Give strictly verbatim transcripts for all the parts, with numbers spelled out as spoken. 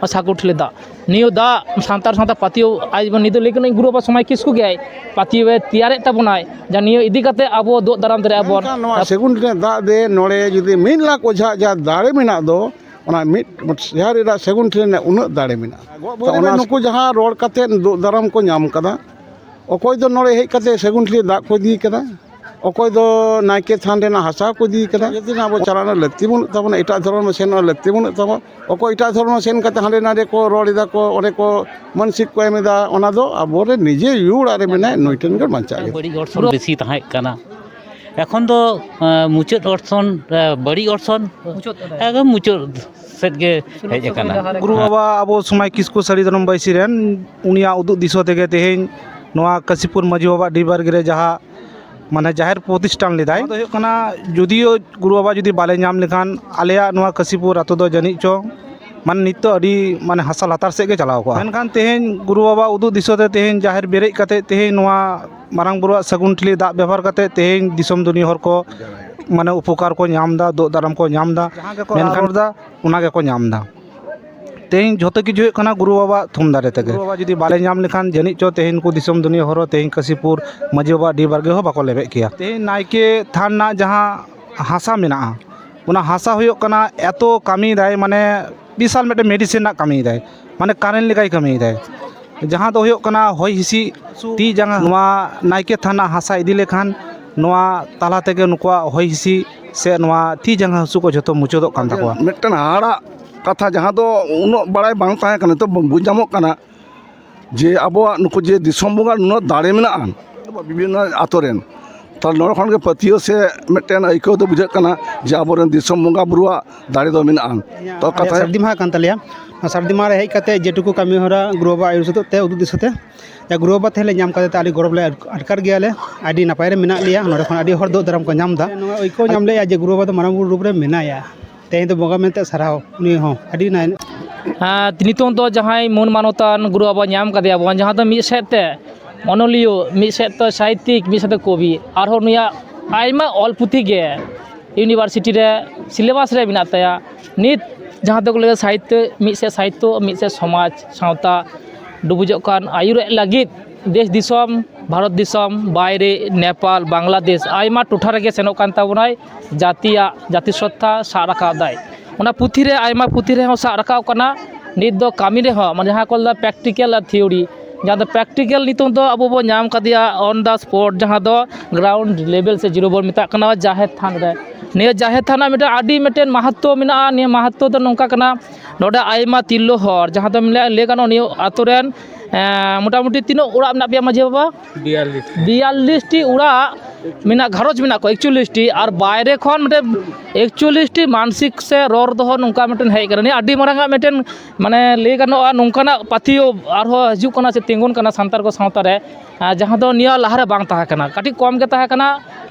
ᱥᱟᱹᱜᱩᱱ ᱴᱷᱤᱞᱤ ᱫᱟᱜ, ᱱᱤᱭᱟᱹ ᱫᱟᱜ ᱥᱟᱱᱛᱟᱲ ᱥᱟᱶᱛᱟ ᱯᱟᱹᱛᱭᱟᱹᱣ, ᱟᱡ ᱵᱚᱱ ᱱᱤᱛ ᱫᱚ ᱞᱟᱹᱭ ᱠᱟᱹᱱᱟᱹᱧ ᱜᱩᱨᱩ ᱵᱟᱵᱟ ᱥᱚᱢᱟᱭ ᱠᱤᱥᱠᱩ ᱜᱮᱭᱟᱭ, ᱯᱟᱹᱛᱭᱟᱹᱣ ᱮ ᱛᱮᱭᱟᱨᱮᱫ ᱛᱟᱵᱚᱱᱟᱭ, ᱡᱟ ᱱᱤᱭᱟᱹ ᱤᱫᱤ ᱠᱟᱛᱮ ᱟᱵᱚ ᱫᱩᱜ ᱫᱟᱨᱟᱢ ᱫᱟᱲᱮᱭᱟᱜᱼᱟ ᱵᱚᱱ᱾ ᱢᱮᱱᱠᱷᱟᱱ ᱱᱚᱣᱟ ᱥᱟᱹᱜᱩᱱ ᱴᱷᱤᱞᱤ ᱫᱟᱜ ᱫᱮ ᱱᱚᱰᱮ ᱡᱩᱫᱤ ᱢᱤᱫ ᱞᱟᱠᱷ ᱚᱡᱷᱟ ᱡᱟ ᱫᱟᱲᱮ ᱢᱮᱱᱟᱜ ᱫᱚ, ᱚᱱᱟ ᱢᱤᱫ ᱥᱮᱭᱟᱨ ᱨᱮᱱᱟᱜ ᱥᱟᱹᱜᱩᱱ ᱴᱷᱤᱞᱤ ᱨᱮᱱᱟᱜ ᱩᱱᱟᱹᱜ ᱫᱟᱲᱮ ᱢᱮᱱᱟᱜᱼᱟ᱾ ᱜᱚᱜ ᱵᱟᱹᱭ ᱛᱚ ᱨᱮ ᱚᱱᱟ ᱱᱩᱠᱩ ᱡᱟᱦᱟᱸ ᱨᱚᱲ ᱠᱟᱛᱮ ᱫᱩᱜ ᱫᱟᱨᱟᱢ ᱠᱚ ᱧᱟᱢ ᱠᱟᱫᱟ, ᱚᱠᱚᱭ ᱫᱚ ᱱᱚᱰᱮ ᱦᱮᱡ ᱠᱟᱛᱮ ᱥᱟᱹᱜᱩᱱ ᱴᱷᱤᱞᱤ ᱫᱟᱜ ᱠᱚ ᱤᱫᱤ ᱠᱟᱫᱟ, ᱚᱠᱚᱭ ᱫᱚ ᱱᱟᱭᱠᱮ ᱛᱷᱟᱱ ᱨᱮᱱᱟᱜ ᱦᱟᱥᱟ ᱠᱚ ᱤᱫᱤ ᱠᱟᱫᱟ᱾ ᱡᱮᱫᱤᱱ ᱟᱵᱚ ᱪᱟᱞᱟᱜ ᱨᱮᱱᱟᱜ ᱞᱟᱹᱠᱛᱤ ᱵᱟᱹᱱᱩᱜ ᱛᱟᱵᱚᱱᱟ, ᱮᱴᱟᱜ ᱫᱷᱚᱨᱚᱢ ᱨᱮ ᱥᱮᱱᱚᱜ ᱨᱮᱱᱟᱜ ᱞᱟᱹᱠᱛᱤ ᱵᱟᱹᱱᱩᱜ ᱛᱟᱵᱚᱱᱟ᱾ ᱚᱠᱚᱭ ᱮᱴᱟᱜ ᱫᱷᱚᱨᱚᱢ ᱨᱮ ᱥᱮᱱ ᱠᱟᱛᱮ ᱦᱟᱸᱰᱮ ᱱᱟᱰᱮ ᱠᱚ ᱨᱚᱲ ᱮᱫᱟ ᱠᱚ, ᱚᱸᱰᱮ ᱠᱚ ᱢᱟᱹᱱᱥᱤᱠ ᱠᱚ ᱮᱢ ᱮᱫᱟ, ᱚᱱᱟ ᱫᱚ ᱟᱵᱚᱨᱮᱱ ᱱᱤᱡᱮ ᱭᱩ ᱚᱲᱟᱜ ᱨᱮ ᱢᱮᱱᱟᱭ, ᱱᱩᱭ ᱴᱷᱮᱱ ᱜᱮ ᱵᱟᱧᱪᱟᱜ ᱜᱮ᱾ ᱵᱟᱹᱲᱤᱡ ᱚᱨᱥᱚᱝ ᱵᱮᱥᱤ ᱛᱟᱦᱮᱸ ᱠᱟᱱᱟ᱾ ᱮᱠᱷᱚᱱ ᱫᱚ, ᱮᱸ, ᱢᱩᱪᱟᱹᱫ ᱚᱨᱥᱚᱝ, ᱮᱸ, ᱵᱟᱹᱲᱤᱡ ᱚᱨᱥᱚᱝ ᱢᱩᱪᱟᱹᱫ ᱨᱮ᱾ ᱮᱠᱫᱚᱢ ᱢᱩᱪᱟᱹᱫ ᱥᱮᱫ ᱜᱮ ᱦᱮᱡ ᱟᱠᱟᱱᱟ᱾ ᱜᱩᱨᱩ ᱵᱟᱵᱟ ᱟᱵᱚ ᱥᱚᱢᱟᱭ ᱠᱤᱥᱠᱩ ᱥᱟᱹᱨᱤ ᱫᱷᱚᱨᱚᱢ ᱵᱟᱹᱭᱥᱤ ᱨᱮᱱ, ᱩᱱᱤᱭᱟᱜ ᱩᱫᱩᱜ ᱫᱤᱥᱟᱹ ᱛᱮᱜᱮ ᱛᱮᱦᱮᱧ ᱱᱚᱣᱟ ᱠᱟᱥᱤᱯᱩᱨ ᱢᱟᱹᱡᱷᱤ ᱵᱟᱵᱟ ᱰᱤ ᱵᱟᱨᱜᱮ ᱨᱮ ᱡᱟᱦᱟᱸ ᱢᱟᱱᱮ ᱡᱟᱦᱮᱨ ᱯᱨᱚᱛᱤᱥᱴᱷᱟᱱ ᱞᱮᱫᱟᱭ᱾ ᱚᱱᱟ ᱫᱚ ᱦᱩᱭᱩᱜ ᱠᱟᱱᱟ, ᱡᱩᱫᱤᱭᱳ ᱜᱩᱨᱩ ᱵᱟᱵᱟ ᱡᱩᱫᱤ ᱵᱟᱞᱮ ᱧᱟᱢ ᱞᱮᱠᱷᱟᱱ ᱟᱞᱮᱭᱟᱜ ᱱᱚᱣᱟ ᱠᱟᱥᱤᱯᱩᱨ ᱟᱛᱳ ᱫᱚ ᱡᱟᱹᱱᱤᱡ ᱪᱚ ᱢᱟᱱᱮ ᱱᱤᱛ ᱫᱚ ᱟᱹᱰᱤ ᱢᱟᱱᱮ ᱦᱟᱥᱟ ᱞᱟᱛᱟᱨ ᱥᱮᱫ ᱜᱮ ᱪᱟᱞᱟᱣ ᱠᱚᱜᱼᱟ᱾ ᱢᱮᱱᱠᱷᱟᱱ ᱛᱮᱦᱮᱧ ᱜᱩᱨᱩ ᱵᱟᱵᱟ ᱩᱫᱩᱜ ᱫᱤᱥᱟᱹ ᱛᱮ ᱛᱮᱦᱮᱧ ᱡᱟᱦᱮᱨ ᱵᱮᱨᱮᱫ ᱠᱟᱛᱮ ᱛᱮᱦᱮᱧ ᱱᱚᱣᱟ ᱢᱟᱨᱟᱝ ᱵᱩᱨᱩᱣᱟᱜ ᱥᱟᱹᱜᱩᱱ ᱴᱷᱤᱞᱤ ᱫᱟᱜ ᱵᱮᱵᱚᱦᱟᱨ ᱠᱟᱛᱮ ᱛᱮᱦᱮᱧ ᱫᱤᱥᱚᱢ ᱫᱩᱱᱤᱭᱟᱹ ᱦᱚᱲ ᱠᱚ ᱢᱟᱱᱮ ᱩᱯᱚᱠᱟᱨ ᱠᱚ ᱧᱟᱢ ᱮᱫᱟ, ᱫᱳᱜ ᱫᱟᱨᱟᱢ ᱠᱚ ᱧᱟᱢ ᱮᱫᱟ᱾ ᱡᱟᱦᱟᱸ ᱜᱮᱠᱚ ᱢᱮᱱᱠᱷᱟᱱ ᱨᱚᱲ ᱮᱫᱟ, ᱚᱱᱟ ᱜᱮᱠᱚ ᱧᱟᱢ ᱮᱫᱟ᱾ ᱛᱮᱦᱮᱧ ᱡᱷᱚᱛᱚ ᱠᱤᱪᱷᱩ ᱦᱩᱭᱩᱜ ᱠᱟᱱᱟ ᱜᱩᱨᱩ ᱵᱟᱵᱟᱣᱟᱜ ᱛᱷᱩᱢ ᱫᱟᱲᱮ ᱛᱮᱜᱮ᱾ ᱜᱩᱨᱩ ᱵᱟᱵᱟ ᱡᱩᱫᱤ ᱵᱟᱞᱮ ᱧᱟᱢ ᱞᱮᱠᱷᱟᱱ ᱡᱟᱹᱱᱤᱡ ᱪᱚ ᱛᱮᱦᱮᱧ ᱠᱚ ᱫᱤᱥᱚᱢ ᱫᱩᱱᱤᱭᱟᱹ ᱦᱚᱨᱚ ᱛᱮᱦᱮᱧ ᱠᱟᱹᱥᱤᱯᱩᱨ ᱢᱟᱹᱡᱷᱤ ᱵᱟᱵᱟ ᱰᱤ ᱵᱟᱨᱜᱮ ᱦᱚᱸ ᱵᱟᱠᱚ ᱞᱮᱵᱮᱫ ᱠᱮᱭᱟ᱾ ᱛᱮᱦᱮᱧ ᱱᱟᱭᱠᱮ ᱛᱷᱟᱱ ᱨᱮᱱᱟᱜ ᱡᱟᱦᱟᱸ ᱦᱟᱥᱟ ᱢᱮᱱᱟᱜᱼᱟ, ᱚᱱᱟ ᱦᱟᱥᱟ ᱦᱩᱭᱩᱜ ᱠᱟᱱᱟ ᱮᱛᱚ ᱠᱟᱹᱢᱤᱭᱮᱫᱟᱭ, ᱢᱟᱱᱮ ᱵᱤᱥᱟᱞ ᱢᱤᱫᱴᱮᱱ ᱢᱮᱰᱤᱥᱤᱱ ᱨᱮᱱᱟᱜ ᱠᱟᱹᱢᱤᱭᱮᱫᱟᱭ, ᱢᱟᱱᱮ ᱠᱟᱨᱮᱱᱴ ᱞᱮᱠᱟᱭ ᱠᱟᱹᱢᱤᱭᱮᱫᱟᱭ᱾ ᱡᱟᱦᱟᱸ ᱫᱚ ᱦᱩᱭᱩᱜ ᱠᱟᱱᱟ ᱦᱚᱭ ᱦᱤᱸᱥᱤᱫ, ᱛᱤ ᱡᱟᱸᱜᱟ, ᱱᱚᱣᱟ ᱱᱟᱭᱠᱮ ᱛᱷᱟᱱ ᱨᱮᱱᱟᱜ ᱦᱟᱥᱟ ᱤᱫᱤ ᱞᱮᱠᱷᱟᱱ ᱱᱚᱣᱟ ᱛᱟᱞᱟ ᱛᱮᱜᱮ ᱱᱩᱠᱩᱣᱟᱜ ᱦᱚᱭ ᱦᱤᱸᱥᱤᱫ ᱥᱮ ᱱᱚᱣᱟ ᱛᱤ ᱡᱟᱸᱜᱟ ᱦᱟᱹᱥᱩ ᱠᱚ ᱡᱷᱚᱛᱚ ᱢᱩᱪᱟᱹᱫᱚᱜ ᱠᱟᱱ ᱛᱟᱠᱚᱣᱟ᱾ ᱢᱤᱫᱴᱮᱱ ᱦᱟᱦᱟᱲᱟᱜ ᱠᱟᱛᱷᱟ, ᱡᱟᱦᱟᱸ ᱫᱚ ᱩᱱᱟᱹᱜ ᱵᱟᱲᱟᱭ ᱵᱟᱝ ᱛᱟᱦᱮᱸ ᱠᱟᱱᱟ, ᱱᱤᱛᱚᱜ ᱵᱩᱡᱽ ᱧᱟᱢᱚᱜ ᱠᱟᱱᱟ ᱡᱮ ᱟᱵᱚᱣᱟᱜ ᱱᱩᱠᱩ ᱡᱮ ᱫᱤᱥᱚᱢ ᱵᱚᱸᱜᱟ ᱱᱩᱱᱟᱹᱜ ᱫᱟᱲᱮ ᱢᱮᱱᱟᱜᱼᱟ ᱵᱤᱵᱷᱤᱱᱱᱚ ᱟᱛᱳ ᱨᱮᱱ, ᱛᱟᱦᱞᱮ ᱱᱚᱰᱮ ᱠᱷᱚᱱ ᱜᱮ ᱯᱟᱹᱛᱭᱟᱹᱣ ᱥᱮ ᱢᱤᱫᱴᱮᱱ ᱟᱹᱭᱠᱟᱹᱣ ᱫᱚ ᱵᱩᱡᱷᱟᱹᱜ ᱠᱟᱱᱟ ᱡᱮ ᱟᱵᱚᱨᱮᱱ ᱫᱤᱥᱚᱢ ᱵᱚᱸᱜᱟ ᱵᱩᱨᱩᱣᱟᱜ ᱫᱟᱲᱮ ᱫᱚ ᱢᱮᱱᱟᱜᱼᱟ᱾ ᱛᱚ ᱟᱞᱮᱭᱟᱜ ᱠᱟᱛᱷᱟ ᱥᱟᱹᱨᱫᱤ ᱢᱟᱦᱟ ᱠᱟᱱ ᱛᱟᱞᱮᱭᱟ᱾ ᱱᱚᱣᱟ ᱥᱟᱹᱨᱫᱤ ᱢᱟᱦᱟ ᱨᱮ ᱦᱮᱡ ᱠᱟᱛᱮ ᱡᱮᱴᱩᱠᱩ ᱠᱟᱹᱢᱤ ᱦᱚᱨᱟ ᱜᱩᱨᱩ ᱵᱟᱵᱟ ᱟᱹᱭᱩᱨ ᱥᱩᱛᱩᱜ ᱛᱮ, ᱩᱫᱩᱜ ᱫᱤᱥᱟᱹ ᱛᱮ, ᱡᱟ ᱜᱩᱨᱩ ᱵᱟᱵᱟ ᱛᱮᱦᱮᱧ ᱞᱮ ᱧᱟᱢ ᱠᱟᱛᱮ ᱛᱮ ᱟᱹᱰᱤ ᱜᱚᱨᱚᱵᱽ ᱞᱮ ᱟᱴᱠᱟᱨ ᱜᱮᱭᱟᱞᱮ, ᱟᱹᱰᱤ ᱱᱟᱯᱟᱭ ᱨᱮ ᱢᱮᱱᱟᱜ ᱞᱮᱭᱟ᱾ ᱱᱚᱰᱮ ᱠᱷᱚᱱ ᱟᱹᱰᱤ ᱦᱚᱲ ᱫᱳᱜ ᱫᱟᱨᱟᱢ ᱠᱚ ᱧᱟᱢ ᱮᱫᱟ᱾ ᱱᱚᱣᱟ ᱟᱹᱭᱠᱟᱹᱣ ᱧᱟᱢ ᱞᱮᱫᱼᱟ ᱡᱮ ᱜᱩᱨᱩ ᱵᱟᱵᱟ ᱫᱚ ᱢᱟᱨᱟᱝ ᱵᱩᱨᱩ ᱨᱩᱯ ᱨᱮ ᱢᱮᱱᱟᱭᱟ, ᱛᱮᱦᱮᱧ ᱫᱚ ᱵᱚᱸᱜᱟ ᱢᱮᱱᱛᱮ ᱥᱟᱨᱦᱟᱣ ᱩᱱᱤ ᱦᱚᱸ ᱟᱹᱰᱤ ᱱᱟᱭ᱾ ᱟᱨ ᱱᱤᱛᱚᱝ ᱫᱚ ᱡᱟᱦᱟᱸᱭ ᱢᱟᱹᱱ ᱢᱟᱱᱚᱛᱟᱱ ᱜᱩᱨᱩ ᱵᱟᱵᱟ ᱧᱟᱢ ᱠᱟᱫᱮᱭᱟ ᱵᱚᱱ, ᱡᱟᱦᱟᱸ ᱫᱚ ᱢᱤᱫ ᱥᱮᱫ ᱛᱮ ᱚᱱᱚᱞᱤᱭᱟᱹ, ᱢᱤᱫ ᱥᱮᱫ ᱛᱮ ᱥᱟᱦᱤᱛᱭᱤᱠ, ᱢᱤᱫ ᱥᱮᱫ ᱛᱮ ᱠᱚᱵᱤ, ᱟᱨᱦᱚᱸ ᱱᱩᱭᱟᱜ ᱟᱭᱢᱟ ᱚᱞ ᱯᱩᱛᱷᱤ ᱜᱮ ᱤᱭᱩᱱᱤᱵᱷᱟᱨᱥᱤᱴᱤ ᱨᱮ ᱥᱤᱞᱮᱵᱟᱥ ᱨᱮ ᱢᱮᱱᱟᱜ ᱛᱟᱭᱟ᱾ ᱱᱤᱛ ᱡᱟᱦᱟᱸ ᱫᱚᱠᱚ ᱞᱟᱹᱭᱟ ᱥᱟᱦᱤᱛᱛᱚ, ᱢᱤᱫ ᱥᱮᱫ ᱥᱟᱦᱤᱛᱛᱚ, ᱢᱤᱫ ᱥᱮᱫ ᱥᱚᱢᱟᱡᱽ ᱥᱟᱶᱛᱟ ᱰᱩᱵᱩᱡᱚᱜ ᱠᱟᱱ ᱟᱹᱭᱩᱨᱮᱫ ᱞᱟᱹᱜᱤᱫ ᱫᱮᱥ ᱫᱤᱥᱚᱢ, ᱵᱷᱟᱨᱚᱛ ᱫᱤᱥᱚᱢ, ᱵᱟᱭᱨᱮ, ᱱᱮᱯᱟᱞ, ᱵᱟᱝᱞᱟᱫᱮᱥ, ᱟᱭᱢᱟ ᱴᱚᱴᱷᱟ ᱨᱮᱜᱮ ᱥᱮᱱᱚᱜ ᱠᱟᱱ ᱛᱟᱵᱚᱱᱟᱭ, ᱡᱟᱹᱛᱤᱭᱟᱜ, ᱡᱟᱹᱛᱤ ᱥᱨᱚᱫᱷᱟ ᱥᱟᱵ ᱨᱟᱠᱟᱵ ᱫᱟᱭ᱾ ᱚᱱᱟ ᱯᱩᱛᱷᱤ ᱨᱮ, ᱟᱭᱢᱟ ᱯᱩᱛᱷᱤ ᱨᱮᱦᱚᱸ ᱥᱟᱵ ᱨᱟᱠᱟᱵ ᱠᱟᱱᱟ᱾ ᱱᱤᱛ ᱫᱚ ᱠᱟᱹᱢᱤ ᱨᱮᱦᱚᱸ, ᱢᱟᱱᱮ ᱡᱟᱦᱟᱸ ᱠᱚ ᱞᱟᱹᱭᱫᱟ practical ᱟᱨ theory, ᱡᱟᱦᱟᱸ ᱫᱚ practical ᱱᱤᱛᱚᱝ ᱫᱚ ᱟᱵᱚ ᱵᱚᱱ ᱧᱟᱢ ᱠᱟᱫᱮᱭᱟ on the spot, ᱡᱟᱦᱟᱸ ᱫᱚ ground level ᱥᱮ zero ᱵᱚᱱ ᱢᱮᱛᱟᱜ ᱠᱟᱱᱟ, ᱡᱟᱦᱮᱨ ᱛᱷᱟᱱ ᱨᱮ᱾ ᱱᱤᱭᱟᱹ ᱡᱟᱦᱮᱨ ᱛᱷᱟᱱ ᱨᱮᱱᱟᱜ ᱢᱤᱫᱴᱮᱱ ᱟᱹᱰᱤ ᱢᱤᱫᱴᱮᱱ ᱢᱟᱦᱟᱛᱛᱚ ᱢᱮᱱᱟᱜᱼᱟ᱾ ᱱᱤᱭᱟᱹ ᱢᱟᱦᱟᱛᱛᱚ ᱫᱚ ᱱᱚᱝᱠᱟ ᱠᱟᱱᱟ, ᱱᱚᱰᱮ ᱟᱭᱢᱟ ᱛᱤᱨᱞᱟᱹ ᱦᱚᱲ, ᱡᱟᱦᱟᱸ ᱫᱚ ᱞᱟᱹᱭ, ᱞᱟᱹᱭ ᱜᱟᱱᱚᱜᱼᱟ, ᱱᱤᱭᱟᱹ ᱟᱛᱳ ᱨᱮᱱ, ᱮᱸ, ᱢᱚᱴᱟᱢᱩᱴᱤ ᱛᱤᱱᱟᱹᱜ ᱚᱲᱟᱜ ᱢᱮᱱᱟᱜ ᱯᱮᱭᱟ ᱢᱟᱹᱡᱷᱤ ᱵᱟᱵᱟ? ᱵᱤᱭᱟᱞᱞᱤᱥ᱾ ᱵᱤᱭᱟᱞᱞᱤᱥ ᱴᱤ ᱚᱲᱟᱜ ᱢᱮᱱᱟᱜ, ᱜᱷᱟᱨᱚᱸᱡᱽ ᱢᱮᱱᱟᱜ ᱠᱚᱣᱟ ᱮᱠᱪᱚᱞᱞᱤᱥ ᱴᱤ, ᱟᱨ ᱵᱟᱭᱨᱮ ᱠᱷᱚᱱ ᱢᱤᱫᱴᱮᱱ ᱮᱠᱪᱚᱞᱞᱤᱥ ᱴᱤ ᱢᱟᱱᱥᱤᱠ ᱥᱮ ᱨᱚᱲ ᱫᱚᱦᱚ ᱱᱚᱝᱠᱟ ᱢᱤᱫᱴᱮᱱ ᱦᱮᱡ ᱠᱟᱱᱟ᱾ ᱱᱤᱭᱟᱹ ᱟᱹᱰᱤ ᱢᱟᱨᱟᱝ ᱟᱜ ᱢᱤᱫᱴᱮᱱ, ᱢᱟᱱᱮ, ᱞᱟᱹᱭ ᱜᱟᱱᱚᱜᱼᱟ, ᱱᱚᱝᱠᱟᱱᱟᱜ ᱯᱟᱹᱛᱭᱟᱹᱣ ᱟᱨᱦᱚᱸ ᱦᱤᱡᱩᱜ ᱠᱟᱱᱟ ᱥᱮ ᱛᱤᱸᱜᱩᱱ ᱠᱟᱱᱟ ᱥᱟᱱᱛᱟᱲ ᱠᱚ ᱥᱟᱶᱛᱟ ᱨᱮ, ᱟᱨ ᱡᱟᱦᱟᱸ ᱫᱚ ᱱᱤᱭᱟᱹ ᱞᱟᱦᱟᱨᱮ ᱵᱟᱝ ᱛᱟᱦᱮᱸ ᱠᱟᱱᱟ, ᱠᱟᱹᱴᱤᱡ ᱠᱚᱢ ᱜᱮ ᱛᱟᱦᱮᱸ ᱠᱟᱱᱟ᱾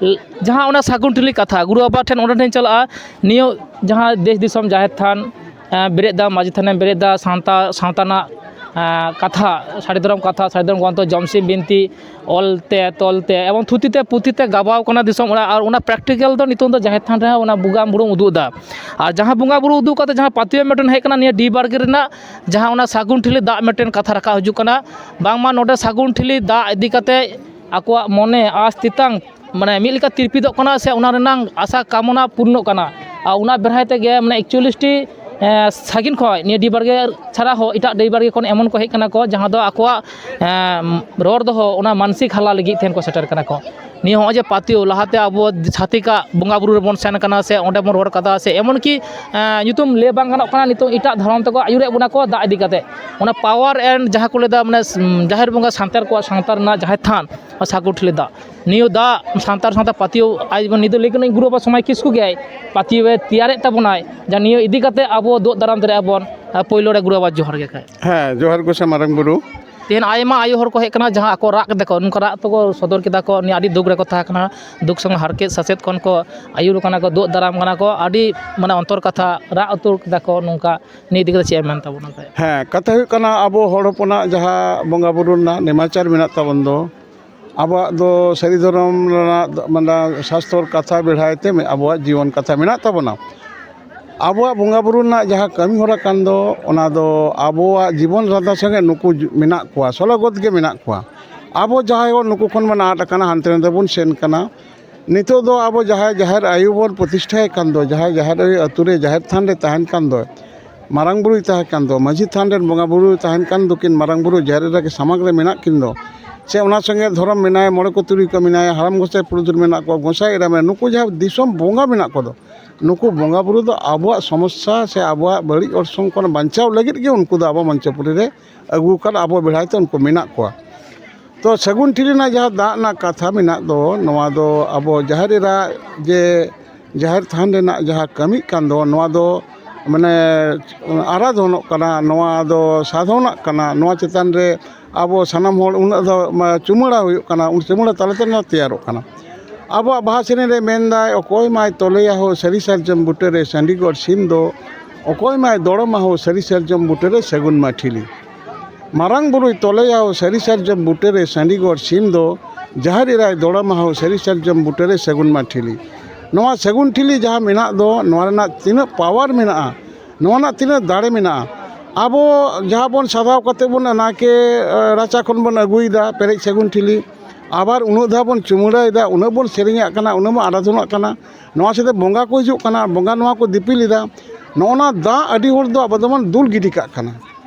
ᱡᱟᱦᱟᱸ ᱚᱱᱟ ᱥᱟᱹᱜᱩᱱ ᱴᱷᱤᱞᱤ ᱠᱟᱛᱷᱟ, ᱜᱩᱨᱩ ᱵᱟᱵᱟ ᱴᱷᱮᱱ ᱚᱸᱰᱮ ᱴᱷᱮᱱ ᱪᱟᱞᱟᱜᱼᱟ, ᱱᱤᱭᱟᱹ ᱡᱟᱦᱟᱸ ᱫᱮᱥ ᱫᱤᱥᱚᱢ ᱡᱟᱦᱮᱨ ᱛᱷᱟᱱ, ᱮᱸ, ᱵᱮᱨᱮᱫ ᱫᱟ, ᱢᱟᱹᱡᱷᱤ ᱛᱷᱟᱱᱮᱢ ᱵᱮᱨᱮᱫ ᱫᱟ, ᱥᱟᱶᱛᱟ, ᱥᱟᱶᱛᱟ ᱨᱮᱱᱟᱜ, ᱮᱸ, ᱠᱟᱛᱷᱟ, ᱥᱟᱹᱨᱤ ᱫᱷᱚᱨᱚᱢ ᱠᱟᱛᱷᱟ, ᱥᱟᱹᱨᱤ ᱫᱷᱚᱨᱚᱢ ᱜᱨᱚᱱᱛᱷᱚ, ᱡᱚᱢᱥᱤᱢ ᱵᱤᱱᱛᱤ, ᱚᱞ ᱛᱮ, ᱛᱚᱞ ᱛᱮ, ᱮᱵᱚᱝ ᱛᱷᱩᱛᱤ ᱛᱮ, ᱯᱩᱛᱷᱤ ᱛᱮ ᱜᱟᱵᱟᱣ ᱠᱟᱱᱟ ᱫᱤᱥᱚᱢ ᱚᱲᱟᱜ᱾ ᱟᱨ ᱚᱱᱟ practical ᱫᱚ ᱱᱤᱛᱚᱝ ᱫᱚ ᱡᱟᱦᱮᱨ ᱛᱷᱟᱱ ᱨᱮᱦᱚᱸ ᱚᱱᱟ ᱵᱚᱸᱜᱟ ᱵᱩᱨᱩᱢ ᱩᱫᱩᱜ ᱮᱫᱟ᱾ ᱟᱨ ᱡᱟᱦᱟᱸ ᱵᱚᱸᱜᱟ ᱵᱩᱨᱩ ᱩᱫᱩᱜ ᱠᱟᱛᱮ ᱡᱟᱦᱟᱸ ᱯᱟᱹᱛᱭᱟᱹᱣ ᱢᱤᱫᱴᱮᱱ ᱦᱮᱡ ᱠᱟᱱᱟ, ᱱᱤᱭᱟᱹ ᱰᱤ ᱵᱟᱲᱜᱮ ᱨᱮᱱᱟᱜ ᱡᱟᱦᱟᱸ ᱚᱱᱟ ᱥᱟᱹᱜᱩᱱ ᱴᱷᱤᱞᱤ ᱫᱟᱜ ᱢᱤᱫᱴᱮᱱ ᱠᱟᱛᱷᱟ ᱨᱟᱠᱟᱵ ᱦᱤᱡᱩᱜ ᱠᱟᱱᱟ, ᱵᱟᱝᱢᱟ ᱱᱚᱰᱮ ᱥᱟᱹᱜᱩᱱ ᱴᱷᱤᱞᱤ ᱫᱟᱜ ᱤᱫᱤ ᱠᱟᱛᱮ ᱟᱠᱚᱣᱟᱜ ᱢᱚᱱᱮ ᱟᱸᱥ ᱛᱮᱛᱟᱝ, ᱢᱟᱱᱮ, ᱢᱤᱫ ᱞᱮᱠᱟ ᱛᱤᱨᱯᱤᱫᱚᱜ ᱠᱟᱱᱟ ᱥᱮ ᱚᱱᱟ ᱨᱮᱱᱟᱝ ᱟᱥᱟ ᱠᱟᱢᱚᱱᱟ ᱯᱩᱨᱱᱚᱜ ᱠᱟᱱᱟ᱾ ᱟᱨ ᱚᱱᱟ ᱵᱮᱲᱦᱟᱭ ᱛᱮᱜᱮ, ᱢᱟᱱᱮ, ᱮᱠᱪᱚᱞᱞᱤᱥ ᱴᱤ, ᱮᱸ, ᱥᱟᱺᱜᱤᱧ ᱠᱷᱚᱱ ᱱᱤᱭᱟᱹ ᱰᱤ ᱵᱟᱲᱜᱮ ᱪᱷᱟᱲᱟ ᱦᱚᱸ ᱮᱴᱟᱜ ᱰᱤ ᱵᱟᱲᱜᱮ ᱠᱷᱚᱱ ᱮᱢᱚᱱ ᱠᱚ ᱦᱮᱡ ᱠᱟᱱᱟ ᱠᱚ, ᱡᱟᱦᱟᱸ ᱫᱚ ᱟᱠᱚᱣᱟᱜ, ᱮᱸ, ᱨᱚᱲ ᱫᱚᱦᱚ, ᱚᱱᱟ ᱢᱟᱱᱥᱤᱠ ᱦᱟᱞᱟ ᱞᱟᱹᱜᱤᱫ ᱛᱮᱦᱮᱧ ᱠᱚ ᱥᱮᱴᱮᱨ ᱠᱟᱱᱟ ᱠᱚ᱾ ᱱᱤᱭᱟᱹ ᱦᱚᱸᱜᱼᱚᱭ ᱡᱮ ᱯᱟᱹᱛᱭᱟᱹᱣ, ᱞᱟᱦᱟᱛᱮ ᱟᱵᱚ ᱪᱷᱟᱹᱛᱤᱠᱟᱜ ᱵᱚᱸᱜᱟ ᱵᱩᱨᱩ ᱨᱮᱵᱚᱱ ᱥᱮᱱ ᱠᱟᱱᱟ ᱥᱮ ᱚᱸᱰᱮ ᱵᱚᱱ ᱨᱚᱲ ᱠᱟᱫᱟ ᱥᱮ ᱮᱢᱚᱱ ᱠᱤ, ᱮᱸ, ᱧᱩᱛᱩᱢ ᱞᱟᱹᱭ ᱵᱟᱝ ᱜᱟᱱᱚᱜ ᱠᱟᱱᱟ, ᱱᱤᱛᱚᱜ ᱮᱴᱟᱜ ᱫᱷᱚᱨᱚᱢ ᱛᱮᱠᱚ ᱟᱹᱭᱩᱨᱮᱫ ᱵᱚᱱᱟ ᱠᱚ ᱫᱟᱜ ᱤᱫᱤ ᱠᱟᱛᱮ᱾ ᱚᱱᱟ power and ᱡᱟᱦᱟᱸ ᱠᱚ ᱞᱟᱹᱭᱫᱟ, ᱢᱟᱱᱮ, ᱡᱟᱦᱮᱨ ᱵᱚᱸᱜᱟ ᱥᱟᱱᱛᱟᱲ ᱠᱚᱣᱟᱜ ᱥᱟᱶᱛᱟ ᱨᱮᱱᱟᱜ ᱡᱟᱦᱮᱨ ᱛᱷᱟᱱ, ᱥᱟᱹᱜᱩᱱ ᱴᱷᱤᱞᱤ ᱫᱟᱜ᱾ ᱱᱤᱭᱟᱹ ᱫᱟᱜ ᱥᱟᱱᱛᱟᱲ ᱥᱟᱶᱛᱟ ᱯᱟᱹᱛᱭᱟᱹᱣ, ᱟᱡ ᱵᱚᱱ ᱱᱤᱛ ᱫᱚ ᱞᱟᱹᱭ ᱜᱟᱱᱚᱜᱼᱟ, ᱜᱩᱨᱩ ᱵᱟᱵᱟ ᱥᱚᱢᱟᱡᱽ ᱠᱤᱥᱠᱩ ᱜᱮᱭᱟᱭ ᱯᱟᱹᱛᱭᱟᱹᱣᱮ ᱛᱮᱭᱟᱨᱮᱫ ᱛᱟᱵᱚᱱᱟᱭ, ᱡᱟ ᱱᱤᱭᱟᱹ ᱤᱫᱤ ᱠᱟᱛᱮ ᱟᱵᱚ ᱫᱩᱜ ᱫᱟᱨᱟᱢ ᱫᱟᱲᱮᱭᱟᱜᱼᱟ ᱵᱚᱱ᱾ ᱟᱨ ᱯᱳᱭᱞᱳ ᱨᱮ ᱜᱩᱨᱩ ᱵᱟᱵᱟ ᱡᱚᱦᱟᱨ ᱜᱮ ᱠᱷᱟᱡ᱾ ᱦᱮᱸ, ᱡᱚᱦᱟᱨ ᱜᱚᱸᱥᱟᱭ ᱢᱟᱨᱟᱝ ᱵᱩᱨᱩ᱾ ᱛᱮᱦᱮᱧ ᱟᱭᱢᱟ ᱟᱭᱳ ᱦᱚᱲ ᱠᱚ ᱦᱮᱡ ᱠᱟᱱᱟ, ᱡᱟᱦᱟᱸ ᱟᱠᱚ ᱨᱟᱜ ᱠᱮᱫᱟ ᱠᱚ, ᱱᱚᱝᱠᱟ ᱨᱟᱜ ᱛᱮᱠᱚ ᱥᱚᱫᱚᱨ ᱠᱮᱫᱟ ᱠᱚ, ᱱᱤᱭᱟᱹ ᱟᱹᱰᱤ ᱫᱩᱠ ᱨᱮᱠᱚ ᱛᱟᱦᱮᱸ ᱠᱟᱱᱟ, ᱫᱩᱠ ᱥᱚᱸᱜᱮ ᱦᱟᱨᱠᱮᱛ ᱥᱟᱥᱮᱛ ᱠᱷᱚᱱ ᱠᱚ ᱟᱹᱭᱩᱨ ᱠᱟᱱᱟ ᱠᱚ, ᱫᱩᱜ ᱫᱟᱨᱟᱢ ᱠᱟᱱᱟ ᱠᱚ, ᱟᱹᱰᱤ, ᱢᱟᱱᱮ, ᱚᱱᱛᱚᱨ ᱠᱟᱛᱷᱟ ᱨᱟᱜ ᱩᱛᱟᱹᱨ ᱠᱮᱫᱟ ᱠᱚ ᱱᱚᱝᱠᱟ᱾ ᱱᱤᱭᱟᱹ ᱤᱫᱤ ᱠᱟᱛᱮ ᱪᱮᱫ ᱮᱢ ᱢᱮᱱ ᱛᱟᱵᱚᱱᱟ ᱠᱷᱟᱡ? ᱦᱮᱸ, ᱠᱟᱛᱷᱟ ᱦᱩᱭᱩᱜ ᱠᱟᱱᱟ, ᱟᱵᱚ ᱦᱚᱲ ᱦᱚᱯᱚᱱᱟᱜ ᱡᱟᱦᱟᱸ ᱵᱚᱸᱜᱟ ᱵᱩᱨᱩ ᱨᱮᱱᱟᱜ ᱱᱮᱢᱟᱪᱟᱨ ᱢᱮᱱᱟᱜ ᱛᱟᱵᱚᱱ ᱫᱚ, ᱟᱵᱚᱣᱟᱜ ᱫᱚ ᱥᱟᱹᱨᱤ ᱫᱷᱚᱨᱚᱢ ᱨᱮᱱᱟᱜ, ᱢᱟᱱᱮ, ᱥᱟᱥᱛᱚᱨ ᱠᱟᱛᱷᱟ ᱵᱮᱲᱦᱟᱭ ᱛᱮ ᱢᱮ-, ᱟᱵᱚᱣᱟᱜ ᱡᱤᱭᱚᱱ ᱠᱟᱛᱷᱟ ᱢᱮᱱᱟᱜ ᱛᱟᱵᱚᱱᱟ᱾ ᱟᱵᱚᱣᱟᱜ ᱵᱚᱸᱜᱟ ᱵᱩᱨᱩ ᱨᱮᱱᱟᱜ ᱡᱟᱦᱟᱸ ᱠᱟᱹᱢᱤ ᱦᱚᱨᱟ ᱠᱟᱱ ᱫᱚ, ᱚᱱᱟ ᱫᱚ ᱟᱵᱚᱣᱟᱜ ᱡᱤᱵᱚᱱ ᱨᱟᱫᱷᱟ ᱥᱚᱸᱜᱮ ᱱᱩᱠᱩ ᱡᱩ-, ᱢᱮᱱᱟᱜ ᱠᱚᱣᱟ, ᱥᱚᱞᱚᱜᱚᱛ ᱜᱮ ᱢᱮᱱᱟᱜ ᱠᱚᱣᱟ᱾ ᱟᱵᱚ ᱡᱟᱦᱟᱸᱭ ᱦᱚᱲ ᱱᱩᱠᱩ ᱠᱷᱚᱱ ᱵᱚᱱ ᱟᱫ ᱟᱠᱟᱱᱟ, ᱦᱟᱱᱛᱮ ᱱᱟᱛᱮ ᱵᱚᱱ ᱥᱮᱱ ᱠᱟᱱᱟ, ᱱᱤᱛᱚᱜ ᱫᱚ ᱟᱵᱚ ᱡᱟᱦᱟᱸᱭ ᱡᱟᱦᱮᱨ ᱟᱭᱳ ᱵᱚᱱ ᱯᱨᱚᱛᱤᱥᱴᱷᱟᱭᱮ ᱠᱟᱱ ᱫᱚ, ᱡᱟᱦᱟᱸᱭ ᱡᱟᱦᱮᱨ ᱟᱭᱳ ᱟᱹᱛᱩ ᱨᱮ ᱡᱟᱦᱮᱨ ᱛᱷᱟᱱ ᱨᱮ ᱛᱟᱦᱮᱱ ᱠᱟᱱ ᱫᱚ, ᱢᱟᱨᱟᱝ ᱵᱩᱨᱩᱭ ᱛᱟᱦᱮᱸ ᱠᱟᱱ ᱫᱚ, ᱢᱟᱹᱡᱷᱤ ᱛᱷᱟᱱ ᱨᱮᱱ ᱵᱚᱸᱜᱟ ᱵᱩᱨᱩᱭ ᱛᱟᱦᱮᱱ ᱠᱟᱱ ᱫᱚᱠᱤᱱ, ᱢᱟᱨᱟᱝ ᱵᱩᱨᱩ ᱡᱟᱦᱮᱨ ᱮᱨᱟ ᱜᱮ ᱥᱟᱢᱟᱝ ᱨᱮ ᱢᱮᱱᱟᱜ ᱠᱤᱱ ᱫᱚ, ᱥᱮ ᱚᱱᱟ ᱥᱚᱸᱜᱮ ᱫᱷᱚᱨᱚᱢ ᱢᱮᱱᱟᱭᱟ, ᱢᱚᱬᱮ ᱠᱚ ᱛᱩᱨᱩᱭ ᱠᱚ ᱢᱮᱱᱟᱭᱟ, ᱦᱟᱲᱟᱢ ᱜᱚᱸᱥᱟᱭ ᱯᱩᱨᱩᱫᱷᱩᱞ ᱢᱮᱱᱟᱜ ᱠᱚᱣᱟ, ᱜᱚᱸᱥᱟᱭ ᱮᱨᱟ ᱢᱮᱱᱟᱭᱟ, ᱱᱩᱠᱩ ᱡᱟᱦᱟᱸ ᱫᱤᱥᱚᱢ ᱵᱚᱸᱜᱟ ᱢᱮᱱᱟᱜ ᱠᱚᱫᱚ, ᱱᱩᱠᱩ ᱵᱚᱸᱜᱟ ᱵᱩᱨᱩ ᱫᱚ ᱟᱵᱚᱣᱟᱜ ᱥᱚᱢᱚᱥᱥᱟ ᱥᱮ ᱟᱵᱚᱣᱟᱜ ᱵᱟᱹᱲᱤᱡ ᱚᱨᱥᱚᱝ ᱠᱷᱚᱱ ᱵᱟᱧᱪᱟᱣ ᱞᱟᱹᱜᱤᱫ ᱜᱮ ᱩᱱᱠᱩ ᱫᱚ ᱟᱵᱚ ᱢᱚᱧᱪᱚᱯᱩᱨᱤ ᱨᱮ ᱟᱹᱜᱩ ᱟᱠᱟᱫ, ᱟᱵᱚ ᱵᱮᱲᱦᱟᱭ ᱛᱮ ᱩᱱᱠᱩ ᱢᱮᱱᱟᱜ ᱠᱚᱣᱟ᱾ ᱛᱚ ᱥᱟᱹᱜᱩᱱ ᱴᱷᱤᱞᱤ ᱨᱮᱱᱟᱜ ᱡᱟᱦᱟᱸ ᱫᱟᱜ ᱨᱮᱱᱟᱜ ᱠᱟᱛᱷᱟ ᱢᱮᱱᱟᱜ ᱫᱚ, ᱱᱚᱣᱟ ᱫᱚ ᱟᱵᱚ ᱡᱟᱦᱮᱨ ᱮᱨᱟ ᱡᱮ ᱡᱟᱦᱮᱨ ᱛᱷᱟᱱ ᱨᱮᱱᱟᱜ ᱡᱟᱦᱟᱸ ᱠᱟᱹᱢᱤᱜ ᱠᱟᱱ ᱫᱚ, ᱱᱚᱣᱟ ᱫᱚ ᱢᱟᱱᱮ ᱟᱨᱟᱫᱷᱚᱱᱚᱜ ᱠᱟᱱᱟ, ᱱᱚᱣᱟ ᱫᱚ ᱥᱟᱫᱷᱚᱱᱟᱜ ᱠᱟᱱᱟ, ᱱᱚᱣᱟ ᱪᱮᱛᱟᱱ ᱨᱮ ᱟᱵᱚ ᱥᱟᱱᱟᱢ ᱦᱚᱲ ᱩᱱᱟᱹᱜ ᱫᱚ ᱢᱟ ᱪᱩᱢᱟᱹᱲᱟ ᱦᱩᱭᱩᱜ ᱠᱟᱱᱟ, ᱩᱱ ᱪᱩᱢᱟᱹᱲᱟ ᱛᱟᱞᱟ ᱛᱮ ᱱᱚᱣᱟ ᱛᱮᱭᱟᱨᱚᱜ ᱠᱟᱱᱟ᱾ ᱟᱵᱚᱣᱟᱜ ᱵᱟᱦᱟ ᱥᱮᱨᱮᱧ ᱨᱮ ᱢᱮᱱᱫᱟᱭ, "ᱚᱠᱚᱭ ᱢᱟᱭ ᱛᱚᱞᱮᱭᱟ ᱦᱳ ᱥᱟᱹᱨᱤ ᱥᱟᱨᱡᱚᱢ ᱵᱩᱴᱟᱹ ᱨᱮ ᱥᱟᱺᱰᱤ ᱜᱚᱲ ᱥᱤᱢ ᱫᱚ, ᱚᱠᱚᱭ ᱢᱟᱭ ᱫᱚᱲᱚᱢᱟ ᱦᱳ ᱥᱟᱹᱨᱤ ᱥᱟᱨᱡᱚᱢ ᱵᱩᱴᱟᱹ ᱨᱮ ᱥᱟᱹᱜᱩᱱ ᱢᱟ ᱴᱷᱤᱞᱤ?" ᱢᱟᱨᱟᱝ ᱵᱩᱨᱩᱭ ᱛᱚᱞᱮᱭᱟ ᱦᱳ ᱥᱟᱹᱨᱤ ᱥᱟᱨᱡᱚᱢ ᱵᱩᱴᱟᱹ ᱨᱮ ᱥᱟᱺᱰᱤ ᱜᱚᱲ ᱥᱤᱢ ᱫᱚ, ᱡᱟᱦᱮᱨ ᱮᱨᱟᱭ ᱫᱚᱲᱚᱢᱟ ᱦᱳ ᱥᱟᱹᱨᱤ ᱥᱟᱨᱡᱚᱢ ᱵᱩᱴᱟᱹ ᱨᱮ ᱥᱟᱹᱜᱩᱱ ᱢᱟ ᱴᱷᱤᱞᱤ᱾ ᱱᱚᱣᱟ ᱥᱟᱹᱜᱩᱱ ᱴᱷᱤᱞᱤ ᱡᱟᱦᱟᱸ ᱢᱮᱱᱟᱜ ᱫᱚ, ᱱᱚᱣᱟ ᱨᱮᱱᱟᱜ ᱛᱤᱱᱟᱹᱜ ᱯᱟᱣᱟᱨ ᱢᱮᱱᱟᱜᱼᱟ, ᱱᱚᱣᱟ ᱨᱮᱱᱟᱜ ᱛᱤᱱᱟᱹᱜ ᱫᱟᱲᱮ ᱢᱮᱱᱟᱜᱼᱟ᱾ ᱟᱵᱚ ᱡᱟᱦᱟᱸ ᱵᱚᱱ ᱥᱟᱡᱟᱣ ᱠᱟᱛᱮ ᱵᱚᱱ ᱱᱟᱭᱠᱮ, ᱮ, ᱨᱟᱪᱟ ᱠᱷᱚᱱ ᱵᱚᱱ ᱟᱹᱜᱩᱭᱮᱫᱟ ᱯᱮᱨᱮᱡ ᱥᱟᱹᱜᱩᱱ ᱴᱷᱤᱞᱤ, ᱟᱵᱟᱨ ᱩᱱᱟᱹᱜ ᱫᱷᱟᱣ ᱵᱚᱱ ᱪᱩᱢᱟᱹᱲᱟᱭᱮᱫᱟ, ᱩᱱᱟᱹᱜ ᱵᱚᱱ ᱥᱮᱨᱮᱧᱟᱜ ᱠᱟᱱᱟ, ᱩᱱᱟᱹᱜ ᱵᱚᱱ ᱟᱨᱟᱫᱷᱚᱱᱟᱜ ᱠᱟᱱᱟ, ᱱᱚᱣᱟ ᱥᱟᱛᱮ ᱵᱚᱸᱜᱟ ᱠᱚ ᱦᱤᱡᱩᱜ ᱠᱟᱱᱟ, ᱵᱚᱸᱜᱟ ᱱᱚᱣᱟ ᱠᱚ ᱫᱤᱯᱤᱞ ᱮᱫᱟ᱾ ᱱᱚᱜᱼᱚ ᱱᱚᱣᱟ ᱫᱟᱜ ᱟᱹᱰᱤ ᱦᱚᱲ ᱫᱚ ᱟᱵᱚ ᱫᱚᱵᱚᱱ ᱫᱩᱞ ᱜᱤᱰᱤ ᱠᱟᱜ ᱠᱟᱱᱟ᱾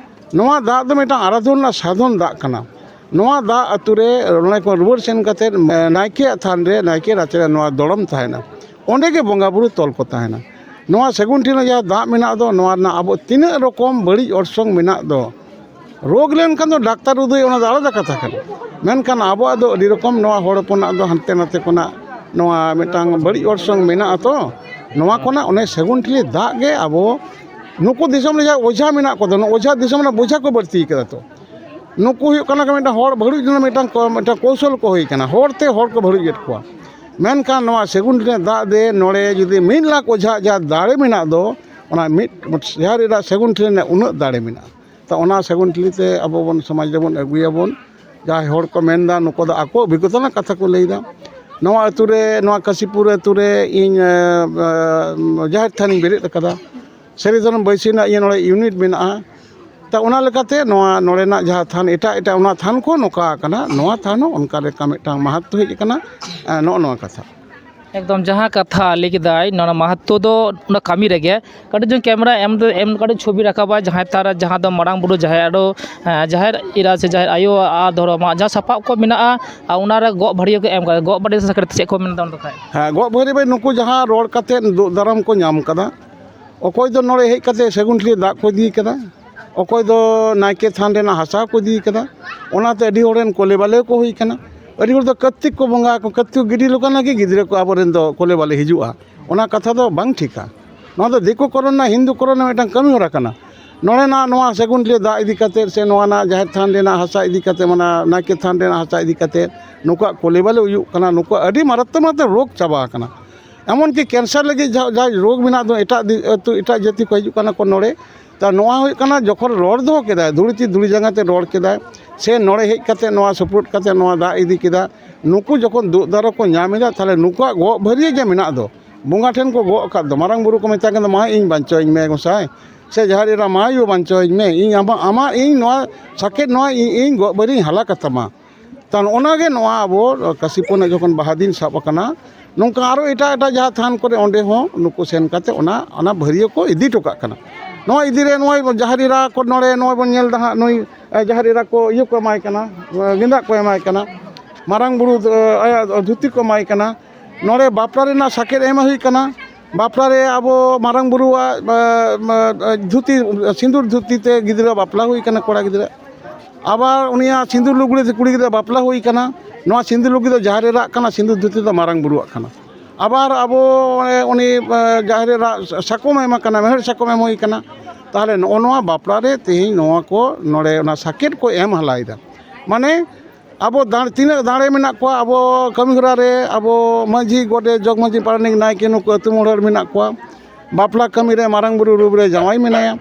ᱱᱚᱣᱟ ᱫᱟᱜ ᱫᱚ ᱢᱤᱫᱴᱟᱝ ᱟᱨᱟᱫᱷᱚᱱ ᱨᱮᱱᱟᱜ ᱥᱟᱫᱷᱚᱱ ᱫᱟᱜ ᱠᱟᱱᱟ᱾ ᱱᱚᱣᱟ ᱫᱟᱜ ᱟᱹᱛᱩ ᱨᱮ ᱚᱸᱰᱮ ᱠᱷᱚᱱ ᱨᱩᱣᱟᱹᱲ ᱥᱮᱱ ᱠᱟᱛᱮᱫ, ᱮ, ᱱᱟᱭᱠᱮᱭᱟᱜ ᱛᱷᱟᱱ ᱨᱮ, ᱱᱟᱭᱠᱮ ᱨᱟᱪᱟ ᱨᱮ ᱱᱚᱣᱟ ᱫᱚᱲᱚᱢ ᱛᱟᱦᱮᱱᱟ᱾ ᱚᱸᱰᱮ ᱜᱮ ᱵᱚᱸᱜᱟ ᱵᱩᱨᱩ ᱛᱚᱞ ᱠᱚ ᱛᱟᱦᱮᱱᱟ᱾ ᱱᱚᱣᱟ ᱥᱟᱹᱜᱩᱱ ᱴᱷᱤᱞᱤ ᱨᱮ ᱡᱟᱦᱟᱸ ᱫᱟᱜ ᱢᱮᱱᱟᱜ ᱫᱚ, ᱱᱚᱣᱟ ᱨᱮᱱᱟᱜ ᱟᱵᱚ ᱛᱤᱱᱟᱹᱜ ᱨᱚᱠᱚᱢ ᱵᱟᱹᱲᱤᱡ ᱚᱨᱥᱚᱝ ᱢᱮᱱᱟᱜ ᱫᱚ, ᱨᱳᱜᱽ ᱞᱮᱱᱠᱷᱟᱱ ᱫᱚ ᱰᱟᱠᱛᱟᱨ ᱩᱫᱩᱜ ᱚᱱᱟ ᱫᱚ ᱟᱞᱟᱫᱟ ᱠᱟᱛᱷᱟ ᱠᱟᱱᱟ᱾ ᱢᱮᱱᱠᱷᱟᱱ ᱟᱵᱚᱣᱟᱜ ᱫᱚ ᱟᱹᱰᱤ ᱨᱚᱠᱚᱢ ᱱᱚᱣᱟ ᱦᱚᱲ ᱦᱚᱯᱚᱱᱟᱜ ᱫᱚ ᱦᱟᱱᱛᱮ ᱱᱟᱛᱮ ᱠᱷᱚᱱᱟᱜ ᱱᱚᱣᱟ ᱢᱤᱫᱴᱟᱝ ᱵᱟᱹᱲᱤᱡ ᱚᱨᱥᱚᱝ ᱢᱮᱱᱟᱜᱼᱟ ᱛᱚ, ᱱᱚᱣᱟ ᱠᱷᱚᱱᱟᱜ ᱚᱱᱮ ᱥᱟᱹᱜᱩᱱ ᱴᱷᱤᱞᱤ ᱫᱟᱜ ᱜᱮ ᱟᱵᱚ ᱱᱩᱠᱩ ᱫᱤᱥᱚᱢ ᱨᱮ ᱡᱟᱦᱟᱸ ᱚᱡᱷᱟ ᱢᱮᱱᱟᱜ ᱠᱚᱫᱚ, ᱱᱚᱣᱟ ᱚᱡᱷᱟ ᱫᱤᱥᱚᱢ ᱨᱮ ᱵᱚᱡᱷᱟ ᱠᱚ ᱵᱟᱹᱲᱛᱤ ᱠᱟᱫᱟ ᱛᱚ᱾ ᱱᱩᱠᱩ ᱦᱩᱭᱩᱜ ᱠᱟᱱᱟ ᱠᱚ ᱢᱤᱫᱴᱟᱝ ᱦᱚᱲ ᱵᱷᱟᱹᱲᱩᱡ ᱨᱮᱱᱟᱜ ᱢᱤᱫᱴᱟᱝ ᱠᱚ-, ᱢᱤᱫᱴᱟᱝ ᱠᱚᱣᱥᱚᱞ ᱠᱚ ᱦᱩᱭ ᱠᱟᱱᱟ, ᱦᱚᱲ ᱛᱮ ᱦᱚᱲ ᱠᱚ ᱵᱷᱟᱹᱲᱩᱡ ᱮᱫ ᱠᱚᱣᱟ᱾ ᱢᱮᱱᱠᱷᱟᱱ ᱱᱚᱣᱟ ᱥᱟᱹᱜᱩᱱ ᱴᱷᱤᱞᱤ ᱫᱟᱜ ᱫᱮ ᱱᱚᱰᱮ ᱡᱩᱫᱤ ᱢᱤᱫ ᱞᱟᱠᱷ ᱚᱡᱷᱟ ᱡᱟᱦᱟᱸ ᱫᱟᱲᱮ ᱢᱮᱱᱟᱜ ᱫᱚ, ᱚᱱᱟ ᱢᱤᱫ ᱡᱟᱦᱮᱨ ᱮᱨᱟ ᱥᱟᱹᱜᱩᱱ ᱴᱷᱤᱞᱤ ᱨᱮᱱᱟᱜ ᱩᱱᱟᱹᱜ ᱫᱟᱲᱮ ᱢᱮᱱᱟᱜᱼᱟ᱾ ᱛᱚ ᱚᱱᱟ ᱥᱟᱹᱜᱩᱱ ᱴᱷᱤᱞᱤ ᱛᱮ ᱟᱵᱚ ᱵᱚᱱ ᱥᱚᱢᱟᱡᱽ ᱨᱮᱵᱚᱱ ᱟᱹᱜᱩᱭᱟᱵᱚᱱ᱾ ᱡᱟᱦᱟᱸᱭ ᱦᱚᱲ ᱠᱚ ᱢᱮᱱᱫᱟ, ᱱᱩᱠᱩ ᱫᱚ ᱟᱠᱚ ᱚᱵᱷᱤᱜᱽᱜᱚᱛᱟ ᱨᱮᱱᱟᱜ ᱠᱟᱛᱷᱟ ᱠᱚ ᱞᱟᱹᱭᱫᱟ᱾ ᱱᱚᱣᱟ ᱟᱹᱛᱩ ᱨᱮ, ᱱᱚᱣᱟ ᱠᱟᱥᱤᱯᱩᱨ ᱟᱹᱛᱩ ᱨᱮ ᱤᱧ ᱮ, ᱮ, ᱡᱟᱦᱮᱨ ᱛᱷᱟᱱᱤᱧ ᱵᱮᱨᱮᱫ ᱟᱠᱟᱫᱟ᱾ ᱥᱟᱹᱨᱤ ᱫᱷᱚᱨᱚᱢ ᱵᱟᱹᱭᱥᱤ ᱨᱮᱱᱟᱜ ᱤᱧᱟᱹᱜ ᱱᱚᱰᱮ ᱤᱭᱩᱱᱤᱴ ᱢᱮᱱᱟᱜᱼᱟ᱾ ᱛᱟ ᱚᱱᱟ ᱞᱮᱠᱟᱛᱮ ᱱᱚᱣᱟ ᱱᱚᱰᱮᱱᱟᱜ ᱡᱟᱦᱟᱸ ᱛᱷᱟᱱ, ᱮᱴᱟᱜ ᱮᱴᱟᱜ ᱚᱱᱟ ᱛᱷᱟᱱ ᱠᱚ ᱱᱚᱝᱠᱟ ᱟᱠᱟᱱᱟ, ᱱᱚᱣᱟ ᱛᱷᱟᱱ ᱦᱚᱸ ᱚᱱᱠᱟ ᱞᱮᱠᱟ ᱢᱤᱫᱴᱟᱝ ᱢᱟᱦᱟᱛᱛᱚ ᱦᱮᱡ ᱟᱠᱟᱱᱟ᱾ ᱮ, ᱱᱚᱜᱼᱚ ᱱᱚᱣᱟ ᱠᱟᱛᱷᱟ᱾ ᱮᱠᱫᱚᱢ ᱡᱟᱦᱟᱸ ᱠᱟᱛᱷᱟ ᱞᱟᱹᱭ ᱠᱮᱫᱟᱭ, ᱱᱚᱣᱟ ᱢᱟᱦᱟᱛᱛᱚ ᱫᱚ ᱚᱱᱟ ᱠᱟᱹᱢᱤ ᱨᱮᱜᱮ ᱠᱟᱹᱴᱤᱡ ᱪᱩᱝ ᱠᱮᱢᱮᱨᱟ ᱮᱢ ᱫᱚ ᱮᱢ, ᱠᱟᱹᱴᱤᱡ ᱪᱷᱚᱵᱤ ᱨᱟᱠᱟᱵᱟ, ᱡᱟᱦᱟᱸᱭ ᱛᱟᱨ, ᱡᱟᱦᱟᱸ ᱫᱚ ᱢᱟᱨᱟᱝ ᱵᱩᱨᱩ, ᱡᱟᱦᱮᱨ ᱟᱭᱳ, ᱦᱮᱸ, ᱡᱟᱦᱮᱨ ᱮᱨᱟ ᱥᱮ ᱡᱟᱦᱮᱨ ᱟᱭᱳᱣᱟᱜ ᱫᱷᱚᱨᱚᱢᱟᱜ ᱡᱟᱦᱟᱸ ᱥᱟᱯᱟᱵ ᱠᱚ ᱢᱮᱱᱟᱜᱼᱟ, ᱟᱨ ᱚᱱᱟᱨᱮ ᱜᱚᱜ ᱵᱷᱟᱹᱨᱭᱟᱹ ᱠᱚ ᱮᱢ ᱠᱟᱫᱟ᱾ ᱜᱚᱜ ᱵᱷᱟᱹᱨᱭᱟᱹ ᱥᱟᱠᱨᱟᱛ ᱪᱮᱫ ᱠᱚ ᱢᱮᱱᱫᱟ ᱚᱸᱰᱮ ᱠᱷᱟᱡ? ᱦᱮᱸ, ᱜᱚᱜ ᱵᱷᱟᱹᱨᱭᱟᱹ ᱱᱩᱠᱩ ᱡᱟᱦᱟᱸ ᱨᱚᱲ ᱠᱟᱛᱮᱫ ᱫᱩᱜ ᱫᱟᱨᱟᱢ ᱠᱚ ᱧᱟᱢ ᱠᱟᱫᱟ, ᱚᱠᱚᱭ ᱫᱚ ᱱᱚᱰᱮ ᱦᱮᱡ ᱠᱟᱛᱮ ᱥᱟᱹᱜᱩᱱ ᱴᱷᱤᱞᱤ ᱫᱟᱜ ᱠᱚ ᱤᱫᱤ ᱠᱟᱫᱟ, ᱚᱠᱚᱭ ᱫᱚ ᱱᱟᱭᱠᱮ ᱛᱷᱟᱱ ᱨᱮᱱᱟᱜ ᱦᱟᱥᱟ ᱠᱚ ᱤᱫᱤ ᱠᱟᱫᱟ, ᱚᱱᱟᱛᱮ ᱟᱹᱰᱤ ᱦᱚᱲ ᱨᱮᱱ ᱠᱚᱞᱮ ᱵᱟᱞᱮ ᱠᱚ ᱦᱩᱭ ᱠᱟᱱᱟ᱾ ᱟᱹᱰᱤ ᱦᱚᱲ ᱫᱚ ᱠᱟᱹᱨᱛᱤᱠ ᱠᱚ ᱵᱚᱸᱜᱟ ᱟᱠᱚ, ᱠᱟᱹᱨᱛᱤᱠ ᱜᱤᱰᱤ ᱞᱮᱠᱟᱱᱟᱜ ᱜᱮ ᱜᱤᱫᱽᱨᱟᱹ ᱠᱚ ᱟᱵᱚᱨᱮᱱ ᱫᱚ ᱠᱚᱞᱮ ᱵᱟᱞᱮ ᱦᱤᱡᱩᱜᱼᱟ᱾ ᱚᱱᱟ ᱠᱟᱛᱷᱟ ᱫᱚ ᱵᱟᱝ ᱴᱷᱤᱠᱟ᱾ ᱱᱚᱣᱟ ᱫᱚ ᱫᱤᱠᱩ ᱠᱚᱨᱚᱱ ᱨᱮᱱᱟᱜ ᱦᱤᱱᱫᱩ ᱠᱚᱨᱚᱱ ᱨᱮᱱᱟᱜ ᱢᱤᱫᱴᱟᱝ ᱠᱟᱹᱢᱤ ᱦᱚᱨᱟ ᱠᱟᱱᱟ᱾ ᱱᱚᱰᱮᱱᱟᱜ ᱱᱚᱣᱟ ᱥᱟᱹᱜᱩᱱ ᱴᱷᱤᱞᱤ ᱫᱟᱜ ᱤᱫᱤ ᱠᱟᱛᱮᱫ ᱥᱮ ᱱᱚᱣᱟ ᱨᱮᱱᱟᱜ ᱡᱟᱦᱮᱨ ᱛᱷᱟᱱ ᱨᱮᱱᱟᱜ ᱦᱟᱥᱟ ᱤᱫᱤ ᱠᱟᱛᱮᱫ, ᱚᱱᱟ ᱱᱟᱭᱠᱮ ᱛᱷᱟᱱ ᱨᱮᱱᱟᱜ ᱦᱟᱥᱟ ᱤᱫᱤ ᱠᱟᱛᱮᱫ ᱱᱩᱠᱩᱣᱟᱜ ᱠᱚᱞᱮ ᱵᱟᱞᱮ ᱦᱩᱭᱩᱜ ᱠᱟᱱᱟ, ᱱᱩᱠᱩᱣᱟᱜ ᱟᱹᱰᱤ ᱢᱟᱨᱟᱛᱛᱚᱠ ᱢᱟᱨᱟᱛᱛᱚᱠ ᱨᱳᱜᱽ ᱪᱟᱵᱟ ᱟᱠᱟᱱᱟ᱾ ᱮᱢᱚᱱᱠᱤ ᱠᱮᱱᱥᱟᱨ ᱞᱟᱹᱜᱤᱫ ᱡᱟᱦᱟᱸ, ᱡᱟᱦᱟᱸ ᱨᱳᱜᱽ ᱢᱮᱱᱟᱜ ᱫᱚ, ᱮᱴᱟᱜ ᱫᱤ-, ᱟᱹᱛᱩ, ᱮᱴᱟᱜ ᱡᱟᱹᱛᱤ ᱠᱚ ᱦᱤᱡᱩᱜ ᱠᱟᱱᱟ ᱠᱚ ᱱᱚᱰᱮ᱾ ᱛᱟ ᱱᱚᱣᱟ ᱦᱩᱭᱩᱜ ᱠᱟᱱᱟ, ᱡᱚᱠᱷᱚᱱ ᱨᱚᱲ ᱫᱚᱦᱚ ᱠᱮᱫᱟᱭ, ᱫᱷᱩᱲᱤ ᱛᱤ ᱫᱷᱩᱲᱤ ᱡᱟᱸᱜᱟ ᱛᱮ ᱨᱚᱲ ᱠᱮᱫᱟᱭ, ᱥᱮ ᱱᱚᱰᱮ ᱦᱮᱡ ᱠᱟᱛᱮ ᱱᱚᱣᱟ ᱥᱩᱯᱨᱩᱫ ᱠᱟᱛᱮ ᱱᱚᱣᱟ ᱫᱟᱜ ᱤᱫᱤ ᱠᱮᱫᱟ, ᱱᱩᱠᱩ ᱡᱚᱠᱷᱚᱱ ᱫᱩᱜ ᱫᱟᱨᱚ ᱠᱚ ᱧᱟᱢ ᱮᱫᱟ, ᱛᱟᱦᱞᱮ ᱱᱩᱠᱩᱣᱟᱜ ᱜᱚᱜ ᱵᱷᱟᱹᱨᱭᱟᱹ ᱡᱮ ᱢᱮᱱᱟᱜ ᱫᱚ, ᱵᱚᱸᱜᱟ ᱴᱷᱮᱱ ᱠᱚ ᱜᱚᱜ ᱟᱠᱟᱫ ᱫᱚ, ᱢᱟᱨᱟᱝ ᱵᱩᱨᱩ ᱠᱚ ᱢᱮᱛᱟᱭ ᱠᱟᱱ ᱫᱚ, "ᱢᱟ ᱤᱧ ᱵᱟᱧᱪᱟᱣᱤᱧ ᱢᱮ ᱜᱚᱸᱥᱟᱭ", ᱥᱮ ᱡᱟᱦᱮᱨ ᱮᱨᱟ, "ᱢᱟ ᱭᱳ ᱵᱟᱧᱪᱟᱣᱤᱧ ᱢᱮ, ᱤᱧ ᱟᱢᱟᱜ, ᱟᱢᱟᱜ ᱤᱧ ᱱᱚᱣᱟ ᱥᱟᱠᱮᱛ, ᱱᱚᱣᱟ ᱤᱧ, ᱤᱧ ᱜᱚᱜ ᱵᱷᱟᱹᱨᱭᱟᱹᱧ ᱦᱟᱞᱟ ᱠᱟᱛᱟᱢᱟ᱾" ᱛᱟᱦᱚᱞᱮ ᱚᱱᱟᱜᱮ ᱱᱚᱣᱟ ᱟᱵᱚ ᱠᱟᱥᱤᱯᱩᱨ ᱨᱮᱱᱟᱜ ᱡᱚᱠᱷᱚᱱ ᱵᱟᱦᱟ ᱫᱤᱱ ᱥᱟᱵ ᱟᱠᱟᱱᱟ, ᱱᱚᱝᱠᱟ ᱟᱨᱚ ᱮᱴᱟᱜ ᱮᱴᱟᱜ ᱡᱟᱦᱟᱸ ᱛᱷᱟᱱ ᱠᱚᱨᱮ, ᱚᱸᱰᱮ ᱦᱚᱸ ᱱᱩᱠᱩ ᱥᱮᱱ ᱠᱟᱛᱮ ᱚᱱᱟ, ᱚᱱᱟ ᱵᱷᱟᱹᱨᱭᱟᱹ ᱠᱚ ᱤᱫᱤ ᱦᱚᱴᱚ ᱠᱟᱜ ᱠᱟᱱᱟ᱾ ᱱᱚᱣᱟ ᱤᱫᱤ ᱨᱮ ᱱᱚᱜᱼᱚᱭ ᱡᱟᱦᱮᱨ ᱮᱨᱟ ᱠᱚ ᱱᱚᱰᱮ ᱱᱚᱜᱼᱚᱭ ᱵᱚᱱ ᱧᱮᱞ ᱮᱫᱟ ᱦᱟᱸᱜ, ᱱᱩᱭ, ᱮ, ᱡᱟᱦᱮᱨ ᱮᱨᱟ ᱠᱚ ᱤᱭᱟᱹ ᱠᱚ ᱮᱢᱟᱭ ᱠᱟᱱᱟ, ᱮ, ᱜᱮᱸᱫᱟᱜ ᱠᱚ ᱮᱢᱟᱭ ᱠᱟᱱᱟ, ᱢᱟᱨᱟᱝ ᱵᱩᱨᱩ, ᱮ, ᱟᱭᱟᱜ ᱫᱷᱩᱛᱤ ᱠᱚ ᱮᱢᱟᱭ ᱠᱟᱱᱟ᱾ ᱱᱚᱰᱮ ᱵᱟᱯᱞᱟ ᱨᱮᱱᱟᱜ ᱥᱟᱠᱮᱛ ᱮᱢ ᱦᱩᱭ ᱠᱟᱱᱟ᱾ ᱵᱟᱯᱞᱟ ᱨᱮ ᱟᱵᱚ ᱢᱟᱨᱟᱝ ᱵᱩᱨᱩᱣᱟᱜ, ᱮ, ᱮ, ᱫᱷᱩᱛᱤ, ᱥᱤᱸᱫᱩᱨ ᱫᱷᱩᱛᱤ ᱛᱮ ᱜᱤᱫᱽᱨᱟᱹ ᱵᱟᱯᱞᱟ ᱦᱩᱭ ᱠᱟᱱᱟ, ᱠᱚᱲᱟ ᱜᱤᱫᱽᱨᱟᱹ᱾ ᱟᱵᱟᱨ ᱩᱱᱤᱭᱟᱜ ᱥᱤᱸᱫᱩᱨ ᱞᱩᱜᱽᱲᱤ ᱛᱮ ᱠᱩᱲᱤ ᱜᱤᱫᱽᱨᱟᱹ ᱵᱟᱯᱞᱟ ᱦᱩᱭ ᱠᱟᱱᱟ᱾ ᱱᱚᱣᱟ ᱥᱤᱸᱫᱩᱨ ᱞᱩᱜᱽᱲᱤ ᱫᱚ ᱡᱟᱦᱮᱨ ᱮᱨᱟᱜ ᱠᱟᱱᱟ, ᱥᱤᱸᱫᱩᱨ ᱫᱷᱩᱛᱤ ᱫᱚ ᱢᱟᱨᱟᱝ ᱵᱩᱨᱩᱣᱟᱜ ᱠᱟᱱᱟ᱾ ᱟᱵᱟᱨ ᱟᱵᱚ ᱚᱱᱮ ᱩᱱᱤ, ᱮ, ᱡᱟᱦᱮᱨ ᱮᱨᱟ ᱥᱟᱠᱚᱢ ᱮᱢ ᱟᱠᱟᱱᱟ, ᱢᱮᱲᱦᱮᱫ ᱥᱟᱠᱚᱢ ᱮᱢ ᱦᱩᱭ ᱠᱟᱱᱟ᱾ ᱛᱟᱦᱚᱞᱮ ᱱᱚᱜᱼᱚ ᱱᱚᱣᱟ ᱵᱟᱯᱞᱟ ᱨᱮ ᱛᱮᱦᱮᱧ ᱱᱚᱣᱟ ᱠᱚ ᱱᱚᱰᱮ ᱚᱱᱟ ᱥᱟᱠᱮᱛ ᱠᱚ ᱮᱢ ᱦᱟᱞᱟᱭᱮᱫᱟ᱾ ᱢᱟᱱᱮ ᱟᱵᱚ ᱫᱟᱲ-, ᱛᱤᱱᱟᱹᱜ ᱫᱟᱲᱮ ᱢᱮᱱᱟᱜ ᱠᱚᱣᱟ ᱟᱵᱚ ᱠᱟᱹᱢᱤ ᱦᱚᱨᱟ ᱨᱮ, ᱟᱵᱚ ᱢᱟᱹᱡᱷᱤ, ᱜᱚᱰᱮᱛ, ᱡᱚᱜᱽ ᱢᱟᱹᱡᱷᱤ, ᱯᱟᱨᱟᱱᱤᱠ, ᱱᱟᱭᱠᱮ, ᱱᱩᱠᱩ ᱟᱹᱛᱩ ᱢᱚᱬᱮ ᱦᱚᱲ ᱢᱮᱱᱟᱜ ᱠᱚᱣᱟ᱾ ᱵᱟᱯᱞᱟ ᱠᱟᱹᱢᱤ ᱨᱮ ᱢᱟᱨᱟᱝ ᱵᱩᱨᱩ ᱨᱩᱯ ᱨᱮ ᱡᱟᱶᱟᱭ ᱢᱮᱱᱟᱭᱟ,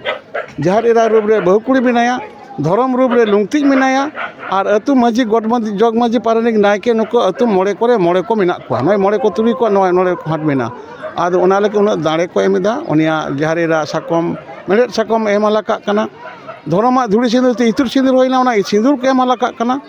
ᱡᱟᱦᱮᱨ ᱮᱨᱟ ᱨᱩᱯ ᱨᱮ ᱵᱟᱹᱦᱩ ᱠᱩᱲᱤ ᱢᱮᱱᱟᱭᱟ᱾ ᱫᱷᱚᱨᱚᱢ ᱨᱩᱯ ᱨᱮ ᱞᱩᱝᱛᱤᱡ ᱢᱮᱱᱟᱭᱟ᱾ ᱟᱨ ᱟᱹᱛᱩ ᱢᱟᱹᱡᱷᱤ, ᱜᱚᱰ ᱢᱟᱹᱡᱷᱤ, ᱡᱚᱜᱽ ᱢᱟᱹᱡᱷᱤ, ᱯᱟᱨᱟᱱᱤᱠ, ᱱᱟᱭᱠᱮ, ᱱᱩᱠᱩ ᱟᱹᱛᱩ ᱢᱚᱬᱮ ᱠᱚᱨᱮ ᱢᱚᱬᱮ ᱠᱚ ᱢᱮᱱᱟᱜ ᱠᱚᱣᱟ, ᱱᱚᱜᱼᱚᱭ ᱢᱚᱬᱮ ᱠᱚ ᱛᱩᱨᱩᱭ ᱠᱚᱣᱟᱜ ᱱᱚᱣᱟ ᱱᱚᱰᱮ ᱦᱟᱴ ᱢᱮᱱᱟᱜᱼᱟ᱾ ᱟᱫᱚ ᱚᱱᱟ ᱞᱟᱹᱜᱤᱫ ᱩᱱᱟᱹᱜ ᱫᱟᱲᱮ ᱠᱚ ᱮᱢ ᱮᱫᱟ, ᱩᱱᱤᱭᱟᱜ ᱡᱟᱦᱮᱨ ᱮᱨᱟ ᱥᱟᱠᱚᱢ, ᱢᱮᱲᱦᱮᱫ ᱥᱟᱠᱚᱢ ᱮᱢ ᱟᱞᱟᱠᱟᱜ ᱠᱟᱱᱟ᱾ ᱫᱷᱚᱨᱚᱢᱟᱜ ᱫᱷᱩᱲᱤ ᱥᱤᱸᱫᱩᱨ ᱛᱮ ᱤᱛᱩᱫ ᱥᱤᱸᱫᱩᱨ ᱦᱩᱭᱱᱟ, ᱚᱱᱟ ᱥᱤᱸᱫᱩᱨ ᱠᱚ ᱮᱢ ᱟᱞᱟᱠᱟᱜ ᱠᱟᱱᱟ᱾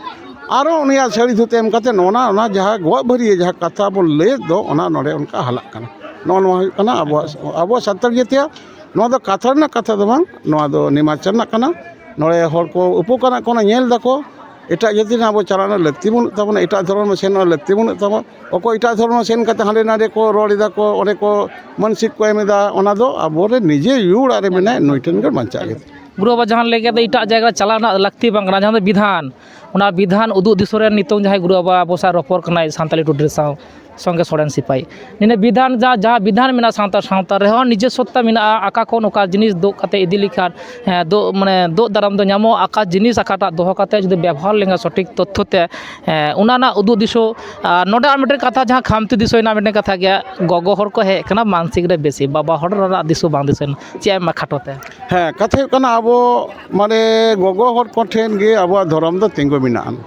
ᱟᱨᱚ ᱩᱱᱤᱭᱟᱜ ᱥᱟᱹᱲᱤ ᱫᱷᱩᱛᱤ ᱮᱢ ᱠᱟᱛᱮ ᱱᱚᱜᱼᱚ ᱱᱟ, ᱚᱱᱟ ᱡᱟᱦᱟᱸ ᱜᱚᱜ ᱵᱷᱟᱹᱨᱭᱟᱹ ᱡᱟᱦᱟᱸ ᱠᱟᱛᱷᱟ ᱵᱚᱱ ᱞᱟᱹᱭᱮᱫ ᱫᱚ, ᱚᱱᱟ ᱱᱚᱰᱮ ᱚᱱᱠᱟ ᱦᱟᱞᱟᱜ ᱠᱟᱱᱟ᱾ ᱱᱚᱜᱼᱚ ᱱᱚᱣᱟ ᱦᱩᱭᱩᱜ ᱠᱟᱱᱟ ᱟᱵᱚᱣᱟᱜ, ᱟᱵᱚᱣᱟᱜ ᱥᱟᱱᱛᱟᱲ ᱡᱟᱹᱛᱤᱭᱟᱜ, ᱱᱚᱣᱟ ᱫᱚ ᱠᱟᱛᱷᱟ ᱨᱮᱱᱟᱜ ᱠᱟᱛᱷᱟ ᱫᱚ ᱵᱟᱝ, ᱱᱚᱣᱟ ᱫᱚ ᱱᱮᱢᱟᱪᱟᱨ ᱨᱮᱱᱟᱜ ᱠᱟᱱᱟ᱾ ᱱᱚᱰᱮ ᱦᱚᱲ ᱠᱚ ᱩᱯᱚᱠᱟᱨᱟᱜ ᱠᱟᱱᱟ, ᱧᱮᱞ ᱫᱟᱠᱚ᱾ ᱮᱴᱟᱜ ᱡᱟᱹᱛᱤ ᱨᱮᱱ ᱟᱵᱚ ᱪᱟᱞᱟᱜ ᱨᱮᱱᱟᱜ ᱞᱟᱹᱠᱛᱤ ᱵᱟᱹᱱᱩᱜ ᱛᱟᱵᱚᱱᱟ, ᱮᱴᱟᱜ ᱫᱷᱚᱨᱚᱢ ᱨᱮ ᱥᱮᱱᱚᱜ ᱨᱮᱱᱟᱜ ᱞᱟᱹᱠᱛᱤ ᱵᱟᱹᱱᱩᱜ ᱛᱟᱵᱚᱱᱟ᱾ ᱚᱠᱚᱭ ᱮᱴᱟᱜ ᱫᱷᱚᱨᱚᱢ ᱨᱮ ᱥᱮᱱ ᱠᱟᱛᱮ ᱦᱟᱸᱰᱮ ᱱᱟᱰᱮ ᱠᱚ ᱨᱚᱲ ᱮᱫᱟ ᱠᱚ, ᱚᱸᱰᱮ ᱠᱚ ᱢᱟᱹᱱᱥᱤᱠ ᱠᱚ ᱮᱢ ᱮᱫᱟ, ᱚᱱᱟ ᱫᱚ ᱟᱵᱚᱨᱮᱱ ᱱᱤᱡᱮ ᱭᱩ ᱚᱲᱟᱜ ᱨᱮ ᱢᱮᱱᱟᱭ, ᱱᱩᱭ ᱴᱷᱮᱱ ᱜᱮ ᱵᱟᱧᱪᱟᱜ ᱜᱮ᱾ ᱜᱩᱨᱩ ᱵᱟᱵᱟ ᱡᱟᱦᱟᱸ ᱞᱟᱹᱭ ᱠᱮᱫ ᱫᱚ ᱮᱴᱟᱜ ᱡᱟᱭᱜᱟ ᱨᱮ ᱪᱟᱞᱟᱜ ᱨᱮᱱᱟᱜ ᱞᱟᱹᱠᱛᱤ ᱵᱟᱝ ᱠᱟᱱᱟ, ᱡᱟᱦᱟᱸ ᱫᱚ ᱵᱤᱫᱷᱟᱱ, ᱚᱱᱟ ᱵᱤᱫᱷᱟᱱ ᱩᱫᱩᱜ ᱫᱤᱥᱟᱹ ᱨᱮ ᱱᱤᱛᱚᱝ ᱡᱟᱦᱟᱸᱭ ᱜᱩᱨᱩ ᱵᱟᱵᱟ ᱟᱵᱚ ᱥᱟᱶ ᱨᱚᱯᱚᱲ ᱠᱟᱱᱟᱭ ᱥᱟᱱᱛᱟᱞᱤ ᱴᱩᱰᱩ ᱥᱟᱶ, ᱥᱚᱸᱜᱮ ᱥᱚᱨᱮᱱ ᱥᱤᱯᱟᱹᱦᱤ᱾ ᱱᱤᱭᱟᱹ ᱵᱤᱫᱷᱟᱱ ᱡᱟ-, ᱡᱟᱦᱟᱸ ᱵᱤᱫᱷᱟᱱ ᱢᱮᱱᱟᱜᱼᱟ ᱥᱟᱱᱛᱟᱲ ᱥᱟᱶᱛᱟ ᱨᱮᱦᱚᱸ ᱱᱤᱡᱮᱥᱥᱚᱛᱟ ᱢᱮᱱᱟᱜᱼᱟ, ᱚᱠᱟ ᱠᱷᱚᱱ ᱚᱠᱟ ᱡᱤᱱᱤᱥ ᱫᱩᱜ ᱠᱟᱛᱮ ᱤᱫᱤ ᱞᱮᱠᱷᱟᱱ, ᱦᱮᱸ, ᱫᱩᱜ, ᱢᱟᱱᱮ, ᱫᱩᱜ ᱫᱟᱨᱟᱢ ᱫᱚ ᱧᱟᱢᱚᱜᱼᱟ, ᱚᱠᱟ ᱡᱤᱱᱤᱥ ᱚᱠᱟᱴᱟᱜ ᱫᱚᱦᱚ ᱠᱟᱛᱮ ᱡᱩᱫᱤ ᱵᱮᱵᱚᱦᱟᱨ ᱞᱮᱱᱠᱷᱟᱱ ᱥᱚᱴᱷᱤᱠ ᱛᱚᱛᱛᱷᱚ ᱛᱮ, ᱦᱮᱸ, ᱚᱱᱟ ᱨᱮᱱᱟᱜ ᱩᱫᱩᱜ ᱫᱤᱥᱟᱹ᱾ ᱟᱨ ᱱᱚᱰᱮ ᱟᱨ ᱢᱤᱫᱴᱮᱱ ᱠᱟᱛᱷᱟ, ᱡᱟᱦᱟᱸ ᱠᱷᱟᱢᱛᱤ ᱫᱤᱥᱟᱹᱭᱮᱱᱟ ᱢᱤᱫᱴᱮᱱ ᱠᱟᱛᱷᱟ ᱜᱮ, ᱜᱚᱜᱚ ᱦᱚᱲ ᱠᱚ ᱦᱮᱡ ᱟᱠᱟᱱᱟ ᱢᱟᱱᱥᱤᱠ ᱨᱮ ᱵᱮᱥᱤ, ᱵᱟᱵᱟ ᱦᱚᱲ ᱨᱮᱱᱟᱜ ᱫᱤᱥᱟᱹ ᱵᱟᱝ ᱫᱤᱥᱟᱹᱭᱮᱱᱟ᱾ ᱪᱮᱫ ᱮᱢ ᱠᱷᱟᱴᱚ ᱛᱮ? ᱦᱮᱸ, ᱠᱟᱛᱷᱟ ᱦᱩᱭᱩᱜ ᱠᱟᱱᱟ, ᱟᱵᱚ ᱢᱟᱱᱮ ᱜᱚᱜᱚ ᱦᱚᱲ ᱠᱚᱴᱷᱮᱱ ᱜᱮ ᱟᱵᱚᱣᱟᱜ ᱫᱷᱚᱨᱚᱢ ᱫᱚ ᱛᱤᱸᱜᱩ ᱢᱮᱱᱟᱜᱼᱟ᱾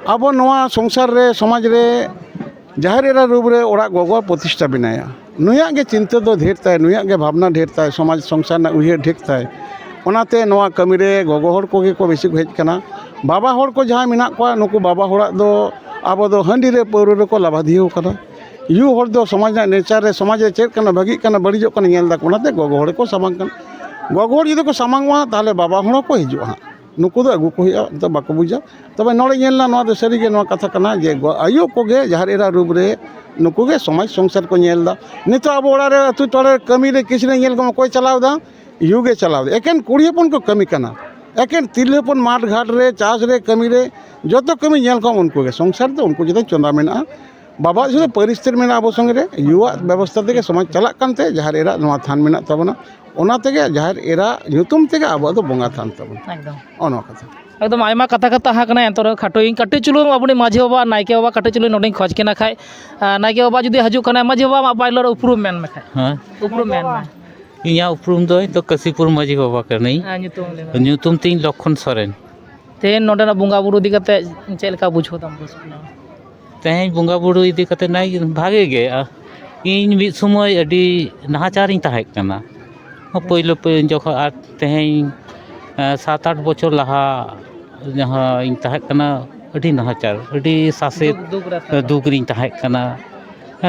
ᱟᱵᱚ ᱱᱚᱣᱟ ᱥᱚᱝᱥᱟᱨ ᱨᱮ, ᱥᱚᱢᱟᱡᱽ ᱨᱮ ᱡᱟᱦᱮᱨ ᱮᱨᱟ ᱨᱩᱯ ᱨᱮ ᱚᱲᱟᱜ ᱜᱚᱜᱚ ᱯᱨᱚᱛᱤᱥᱴᱷᱟ ᱢᱮᱱᱟᱭᱟ᱾ ᱱᱩᱭᱟᱜ ᱜᱮ ᱪᱤᱱᱛᱟᱹ ᱫᱚ ᱰᱷᱮᱨ ᱛᱟᱭ, ᱱᱩᱭᱟᱜ ᱜᱮ ᱵᱷᱟᱵᱽᱱᱟ ᱰᱷᱮᱨ ᱛᱟᱭ, ᱥᱚᱢᱟᱡᱽ ᱥᱚᱝᱥᱟᱨ ᱨᱮᱱᱟᱜ ᱩᱭᱦᱟᱹᱨ ᱰᱷᱮᱨ ᱛᱟᱭ᱾ ᱚᱱᱟᱛᱮ ᱱᱚᱣᱟ ᱠᱟᱹᱢᱤ ᱨᱮ ᱜᱚᱜᱚ ᱦᱚᱲ ᱠᱚᱜᱮ ᱠᱚ ᱵᱮᱥᱤ ᱠᱚ ᱦᱮᱡ ᱠᱟᱱᱟ᱾ ᱵᱟᱵᱟ ᱦᱚᱲ ᱠᱚ ᱡᱟᱦᱟᱸᱭ ᱢᱮᱱᱟᱜ ᱠᱚᱣᱟ, ᱱᱩᱠᱩ ᱵᱟᱵᱟ ᱦᱚᱲᱟᱜ ᱫᱚ ᱟᱵᱚ ᱫᱚ ᱦᱟᱺᱰᱤ ᱨᱮ, ᱯᱟᱹᱣᱨᱟᱹ ᱨᱮᱠᱚ ᱞᱟᱵᱟᱫᱷᱤᱭᱟᱹᱣ ᱠᱟᱱᱟ᱾ ᱭᱩ ᱦᱚᱲ ᱫᱚ ᱥᱚᱢᱟᱡᱽ ᱨᱮᱱᱟᱜ ᱱᱮᱪᱟᱨ ᱨᱮ, ᱥᱚᱢᱟᱡᱽ ᱨᱮ ᱪᱮᱫ ᱠᱟᱱᱟ, ᱵᱷᱟᱹᱜᱤᱜ ᱠᱟᱱᱟ, ᱵᱟᱹᱲᱤᱡᱚᱜ ᱠᱟᱱᱟ, ᱧᱮᱞ ᱫᱟᱠᱚ, ᱚᱱᱟᱛᱮ ᱜᱚᱜᱚ ᱦᱚᱲ ᱠᱚ ᱥᱟᱢᱟᱝ ᱠᱟᱱᱟ᱾ ᱜᱚᱜᱚ ᱦᱚᱲ ᱡᱩᱫᱤ ᱠᱚ ᱥᱟᱢᱟᱝᱚᱜᱼᱟ, ᱛᱟᱦᱚᱞᱮ ᱵᱟᱵᱟ ᱦᱚᱲ ᱦᱚᱸᱠᱚ ᱦᱤᱡᱩᱜᱼᱟ ᱦᱟᱸᱜ᱾ ᱱᱩᱠᱩ ᱫᱚ ᱟᱹᱜᱩ ᱠᱚ ᱦᱩᱭᱩᱜᱼᱟ, ᱱᱤᱛᱚᱜ ᱵᱟᱠᱚ ᱵᱩᱡᱟ᱾ ᱛᱚᱵᱮ ᱱᱚᱰᱮ ᱧᱮᱞ ᱮᱱᱟ, ᱱᱚᱣᱟ ᱫᱚ ᱥᱟᱹᱨᱤᱜᱮ ᱱᱚᱣᱟ ᱠᱟᱛᱷᱟ ᱠᱟᱱᱟ ᱡᱮ ᱜᱚ-, ᱟᱭᱳ ᱠᱚᱜᱮ ᱡᱟᱦᱮᱨ ᱮᱨᱟ ᱨᱩᱯ ᱨᱮ ᱱᱩᱠᱩ ᱜᱮ ᱥᱚᱢᱟᱡᱽ ᱥᱚᱝᱥᱟᱨ ᱠᱚ ᱧᱮᱞ ᱮᱫᱟ᱾ ᱱᱤᱛᱚᱜ ᱟᱵᱚ ᱚᱲᱟᱜ ᱨᱮ, ᱟᱹᱛᱩ ᱴᱚᱞᱟ ᱨᱮ ᱠᱟᱹᱢᱤ ᱨᱮ ᱠᱤᱪᱨᱤᱡ ᱧᱮᱞ ᱠᱚᱢ ᱚᱠᱚᱭ ᱪᱟᱞᱟᱣ ᱮᱫᱟ? ᱭᱩ ᱜᱮ ᱪᱟᱞᱟᱣ ᱮᱫᱟ᱾ ᱮᱠᱮᱱ ᱠᱩᱲᱤ ᱦᱚᱯᱚᱱ ᱠᱚ ᱠᱟᱹᱢᱤ ᱠᱟᱱᱟ, ᱮᱠᱮᱱ ᱛᱤᱨᱞᱟᱹ ᱦᱚᱯᱚᱱ ᱢᱟᱴᱷ ᱜᱷᱟᱴ ᱨᱮ, ᱪᱟᱥ ᱨᱮ, ᱠᱟᱹᱢᱤ ᱨᱮ, ᱡᱚᱛᱚ ᱠᱟᱹᱢᱤ ᱧᱮᱞ ᱠᱚᱢ ᱩᱱᱠᱩ ᱜᱮ᱾ ᱥᱚᱝᱥᱟᱨ ᱫᱚ ᱩᱱᱠᱩ ᱪᱮᱛᱟᱱ ᱪᱚᱸᱫᱟ ᱢᱮᱱᱟᱜᱼᱟ᱾ ᱵᱟᱵᱟᱣᱟᱜ ᱥᱩᱫᱷᱩ ᱯᱟᱹᱨᱤᱥ ᱛᱮᱫ ᱢᱮᱱᱟᱜᱼᱟ ᱟᱵᱚ ᱥᱚᱸᱜᱮ ᱨᱮ, ᱭᱩᱣᱟᱜ ᱵᱮᱵᱚᱥᱛᱷᱟ ᱛᱮᱜᱮ ᱥᱚᱢᱟᱡᱽ ᱪᱟᱞᱟᱜ ᱠᱟᱱᱛᱮ ᱡᱟᱦᱮᱨ ᱮᱨᱟ ᱱᱚᱣᱟ ᱛᱷᱟᱱ ᱢᱮᱱᱟᱜ ᱛᱟᱵᱚᱱᱟ᱾ ᱚᱱᱟ ᱛᱮᱜᱮ ᱡᱟᱦᱮᱨ ᱮᱨᱟ ᱧᱩᱛᱩᱢ ᱛᱮᱜᱮ ᱟᱵᱚᱣᱟᱜ ᱫᱚ ᱵᱚᱸᱜᱟ ᱛᱷᱟᱱ ᱛᱟᱵᱚᱱ᱾ ᱮᱠᱫᱚᱢ᱾ ᱱᱚᱜᱼᱚ ᱱᱚᱣᱟ ᱠᱟᱛᱷᱟ᱾ ᱮᱠᱫᱚᱢ ᱟᱭᱢᱟ ᱠᱟᱛᱷᱟ ᱠᱟᱛᱷᱟ ᱛᱟᱦᱮᱸ ᱠᱟᱱᱟ, ᱮᱱᱛᱮ ᱨᱮᱦᱚᱸ ᱠᱷᱟᱴᱚ ᱤᱧ ᱠᱟᱹᱴᱤᱡ ᱪᱩᱞᱩᱝ ᱟᱵᱚ ᱢᱟᱹᱡᱷᱤ ᱵᱟᱵᱟ, ᱱᱟᱭᱠᱮ ᱵᱟᱵᱟ ᱠᱟᱹᱴᱤᱡ ᱪᱩᱞᱩᱝ ᱱᱚᱰᱮᱧ ᱠᱷᱚᱡᱽ ᱠᱤᱱᱟ ᱠᱷᱟᱡ, ᱟᱨ ᱱᱟᱭᱠᱮ ᱵᱟᱵᱟ ᱡᱩᱫᱤ ᱦᱤᱡᱩᱜ ᱠᱟᱱᱟᱭ, ᱢᱟᱹᱡᱷᱤ ᱵᱟᱵᱟ ᱟᱢᱟᱜ ᱯᱟᱭᱞᱚᱨ ᱩᱯᱨᱩᱢ ᱢᱮᱱ ᱢᱮ ᱠᱷᱟᱡ᱾ ᱦᱮᱸ? ᱩᱯᱨᱩᱢ ᱢᱮᱱ ᱢᱮ᱾ ᱤᱧᱟᱹᱜ ᱩᱯᱨᱩᱢ ᱫᱚ ᱤᱧ ᱫᱚ ᱠᱟᱹᱥᱤᱯᱩᱨ ᱢᱟᱹᱡᱷᱤ ᱵᱟᱵᱟ ᱠᱟᱹᱱᱟᱹᱧ᱾ ᱦᱮᱸ, ᱧᱩᱛᱩᱢ ᱞᱟᱹᱭ ᱢᱮ᱾ ᱧᱩᱛᱩᱢ ᱛᱤᱧ ᱞᱚᱠᱠᱷᱚᱱ ᱥᱚᱨᱮᱱ᱾ ᱛᱮᱦᱮᱧ ᱱᱚᱰᱮᱱᱟᱜ ᱵᱚᱸᱜᱟ ᱵᱩᱨᱩ ᱤᱫᱤ ᱠᱟᱛᱮ ᱪᱮᱫ ᱞᱮᱠᱟ ᱵᱩᱡᱷᱟᱹᱣ ᱫᱟᱢ, ᱨᱟᱹᱥᱠᱟᱹ? ᱛᱮᱦᱮᱧ ᱵᱚᱸᱜᱟ ᱵᱩᱨᱩ ᱤᱫᱤ ᱠᱟᱛᱮ ᱱᱟᱭ ᱵᱷᱟᱜᱮ ᱜᱮ᱾ ᱟ, ᱤᱧ ᱢᱤᱫ ᱥᱚᱢᱚᱭ ᱟᱹᱰᱤ ᱱᱟᱦᱟᱪᱟᱨᱤᱧ ᱛᱟᱦᱮᱸ ᱠᱟᱱᱟ᱾ ᱯᱳᱭᱞᱳ ᱯᱳᱭᱞᱳ ᱡᱚᱠᱷᱚᱱ, ᱟᱨ ᱛᱮᱦᱮᱧ, ᱮ, ᱥᱟᱛ ᱟᱴ ᱵᱚᱪᱷᱚᱨ ᱞᱟᱦᱟ ᱡᱟᱦᱟᱸ ᱤᱧ ᱛᱟᱦᱮᱸ ᱠᱟᱱᱟ, ᱟᱹᱰᱤ ᱱᱟᱦᱟᱪᱟᱨ, ᱟᱹᱰᱤ ᱥᱟᱥᱮᱛ, ᱫᱩᱠ, ᱫᱩᱠ ᱨᱮ ᱛᱟᱦᱮᱸ ᱫᱩᱠ ᱨᱤᱧ ᱛᱟᱦᱮᱸ ᱠᱟᱱᱟ᱾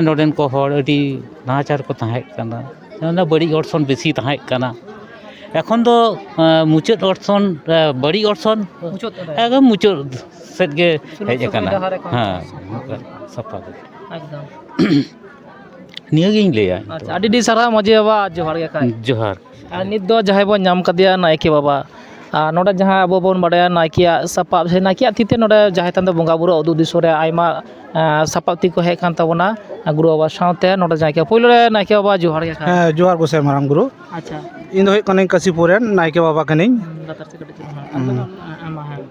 ᱱᱚᱰᱮᱱ ᱠᱚ ᱦᱚᱲ ᱟᱹᱰᱤ ᱱᱟᱦᱟᱪᱟᱨ ᱠᱚ ᱛᱟᱦᱮᱸ ᱠᱟᱱᱟ᱾ ᱚᱱᱟ ᱵᱟᱹᱲᱤᱡ ᱚᱨᱥᱚᱝ ᱵᱮᱥᱤ ᱛᱟᱦᱮᱸ ᱠᱟᱱᱟ᱾ ᱮᱠᱷᱚᱱ ᱫᱚ, ᱮ, ᱢᱩᱪᱟᱹᱫ ᱚᱨᱥᱚᱝ, ᱮ, ᱵᱟᱹᱲᱤᱡ ᱚᱨᱥᱚᱝ ᱢᱩᱪᱟᱹᱫ ᱨᱮ᱾ ᱮᱠᱫᱚᱢ ᱢᱩᱪᱟᱹᱫ ᱥᱮᱫ ᱜᱮ ᱥᱩᱞᱩᱠ ᱦᱮᱡ ᱥᱩᱞᱩᱠ ᱟᱠᱟᱱᱟ᱾ ᱰᱟᱦᱟᱨ ᱮᱠᱷᱚᱱ ᱦᱮᱸ, ᱥᱟᱯᱷᱟ ᱜᱮ᱾ ᱮᱠᱫᱚᱢ᱾ ᱱᱤᱭᱟᱹᱜᱤᱧ ᱞᱟᱹᱭᱟ᱾ ᱟᱪᱪᱷᱟ, ᱟᱹᱰᱤ ᱟᱹᱰᱤ ᱥᱟᱨᱦᱟᱣ ᱢᱟᱹᱡᱷᱤ ᱵᱟᱵᱟ, ᱡᱚᱦᱟᱨ ᱜᱮ ᱠᱷᱟᱡ᱾ ᱡᱚᱦᱟᱨ᱾ ᱟᱨ ᱱᱤᱛ ᱫᱚ ᱡᱟᱦᱟᱸᱭ ᱵᱚᱱ ᱧᱟᱢ ᱠᱟᱫᱮᱭᱟ ᱱᱟᱭᱠᱮ ᱵᱟᱵᱟ, ᱟᱨ ᱱᱚᱰᱮ ᱡᱟᱦᱟᱸ ᱟᱵᱚ ᱵᱚᱱ ᱵᱟᱲᱟᱭᱟ ᱱᱟᱭᱠᱮᱭᱟᱜ ᱥᱟᱯᱟᱵ, ᱥᱮ ᱱᱟᱭᱠᱮᱭᱟᱜ ᱛᱤ ᱛᱮ ᱱᱚᱰᱮ ᱡᱟᱦᱮᱨ ᱛᱷᱟᱱ ᱫᱚ ᱵᱚᱸᱜᱟ ᱵᱩᱨᱩ ᱩᱫᱩᱜ ᱫᱤᱥᱚᱢ ᱨᱮ ᱟᱭᱢᱟ, ᱮᱸ, ᱥᱟᱯᱟᱵ ᱛᱤ ᱠᱚ ᱦᱮᱡ ᱟᱠᱟᱱ ᱛᱟᱵᱚᱱᱟ ᱜᱩᱨᱩ ᱵᱟᱵᱟ ᱥᱟᱶᱛᱮ᱾ ᱱᱚᱰᱮ ᱱᱟᱭᱠᱮ, ᱯᱳᱭᱞᱳ ᱨᱮ ᱱᱟᱭᱠᱮ ᱵᱟᱵᱟ ᱡᱚᱦᱟᱨ ᱜᱮ ᱠᱷᱟᱡ᱾ ᱦᱮᱸ, ᱡᱚᱦᱟᱨ ᱜᱚᱸᱥᱟᱭ ᱢᱟᱨᱟᱝ ᱵᱩᱨᱩ᱾ ᱟᱪᱪᱷᱟ᱾ ᱤᱧ ᱫᱚ ᱦᱩᱭᱩᱜ ᱠᱟᱹᱱᱟᱹᱧ ᱠᱟᱥᱤᱯᱩᱨ ᱨᱮᱱ ᱱᱟᱭᱠᱮ ᱵᱟᱵᱟ ᱠᱟᱹᱱᱟᱹᱧ᱾ ᱦᱩᱸ, ᱞᱟᱛᱟᱨ ᱥᱮᱫ ᱠᱟᱹᱴᱤᱡ ᱪᱟᱞᱟᱜ ᱢᱮ᱾ ᱦᱩᱸ᱾ ᱟᱢ ᱫᱚ, ᱟᱢ, ᱟᱢ, ᱦᱮᱸ᱾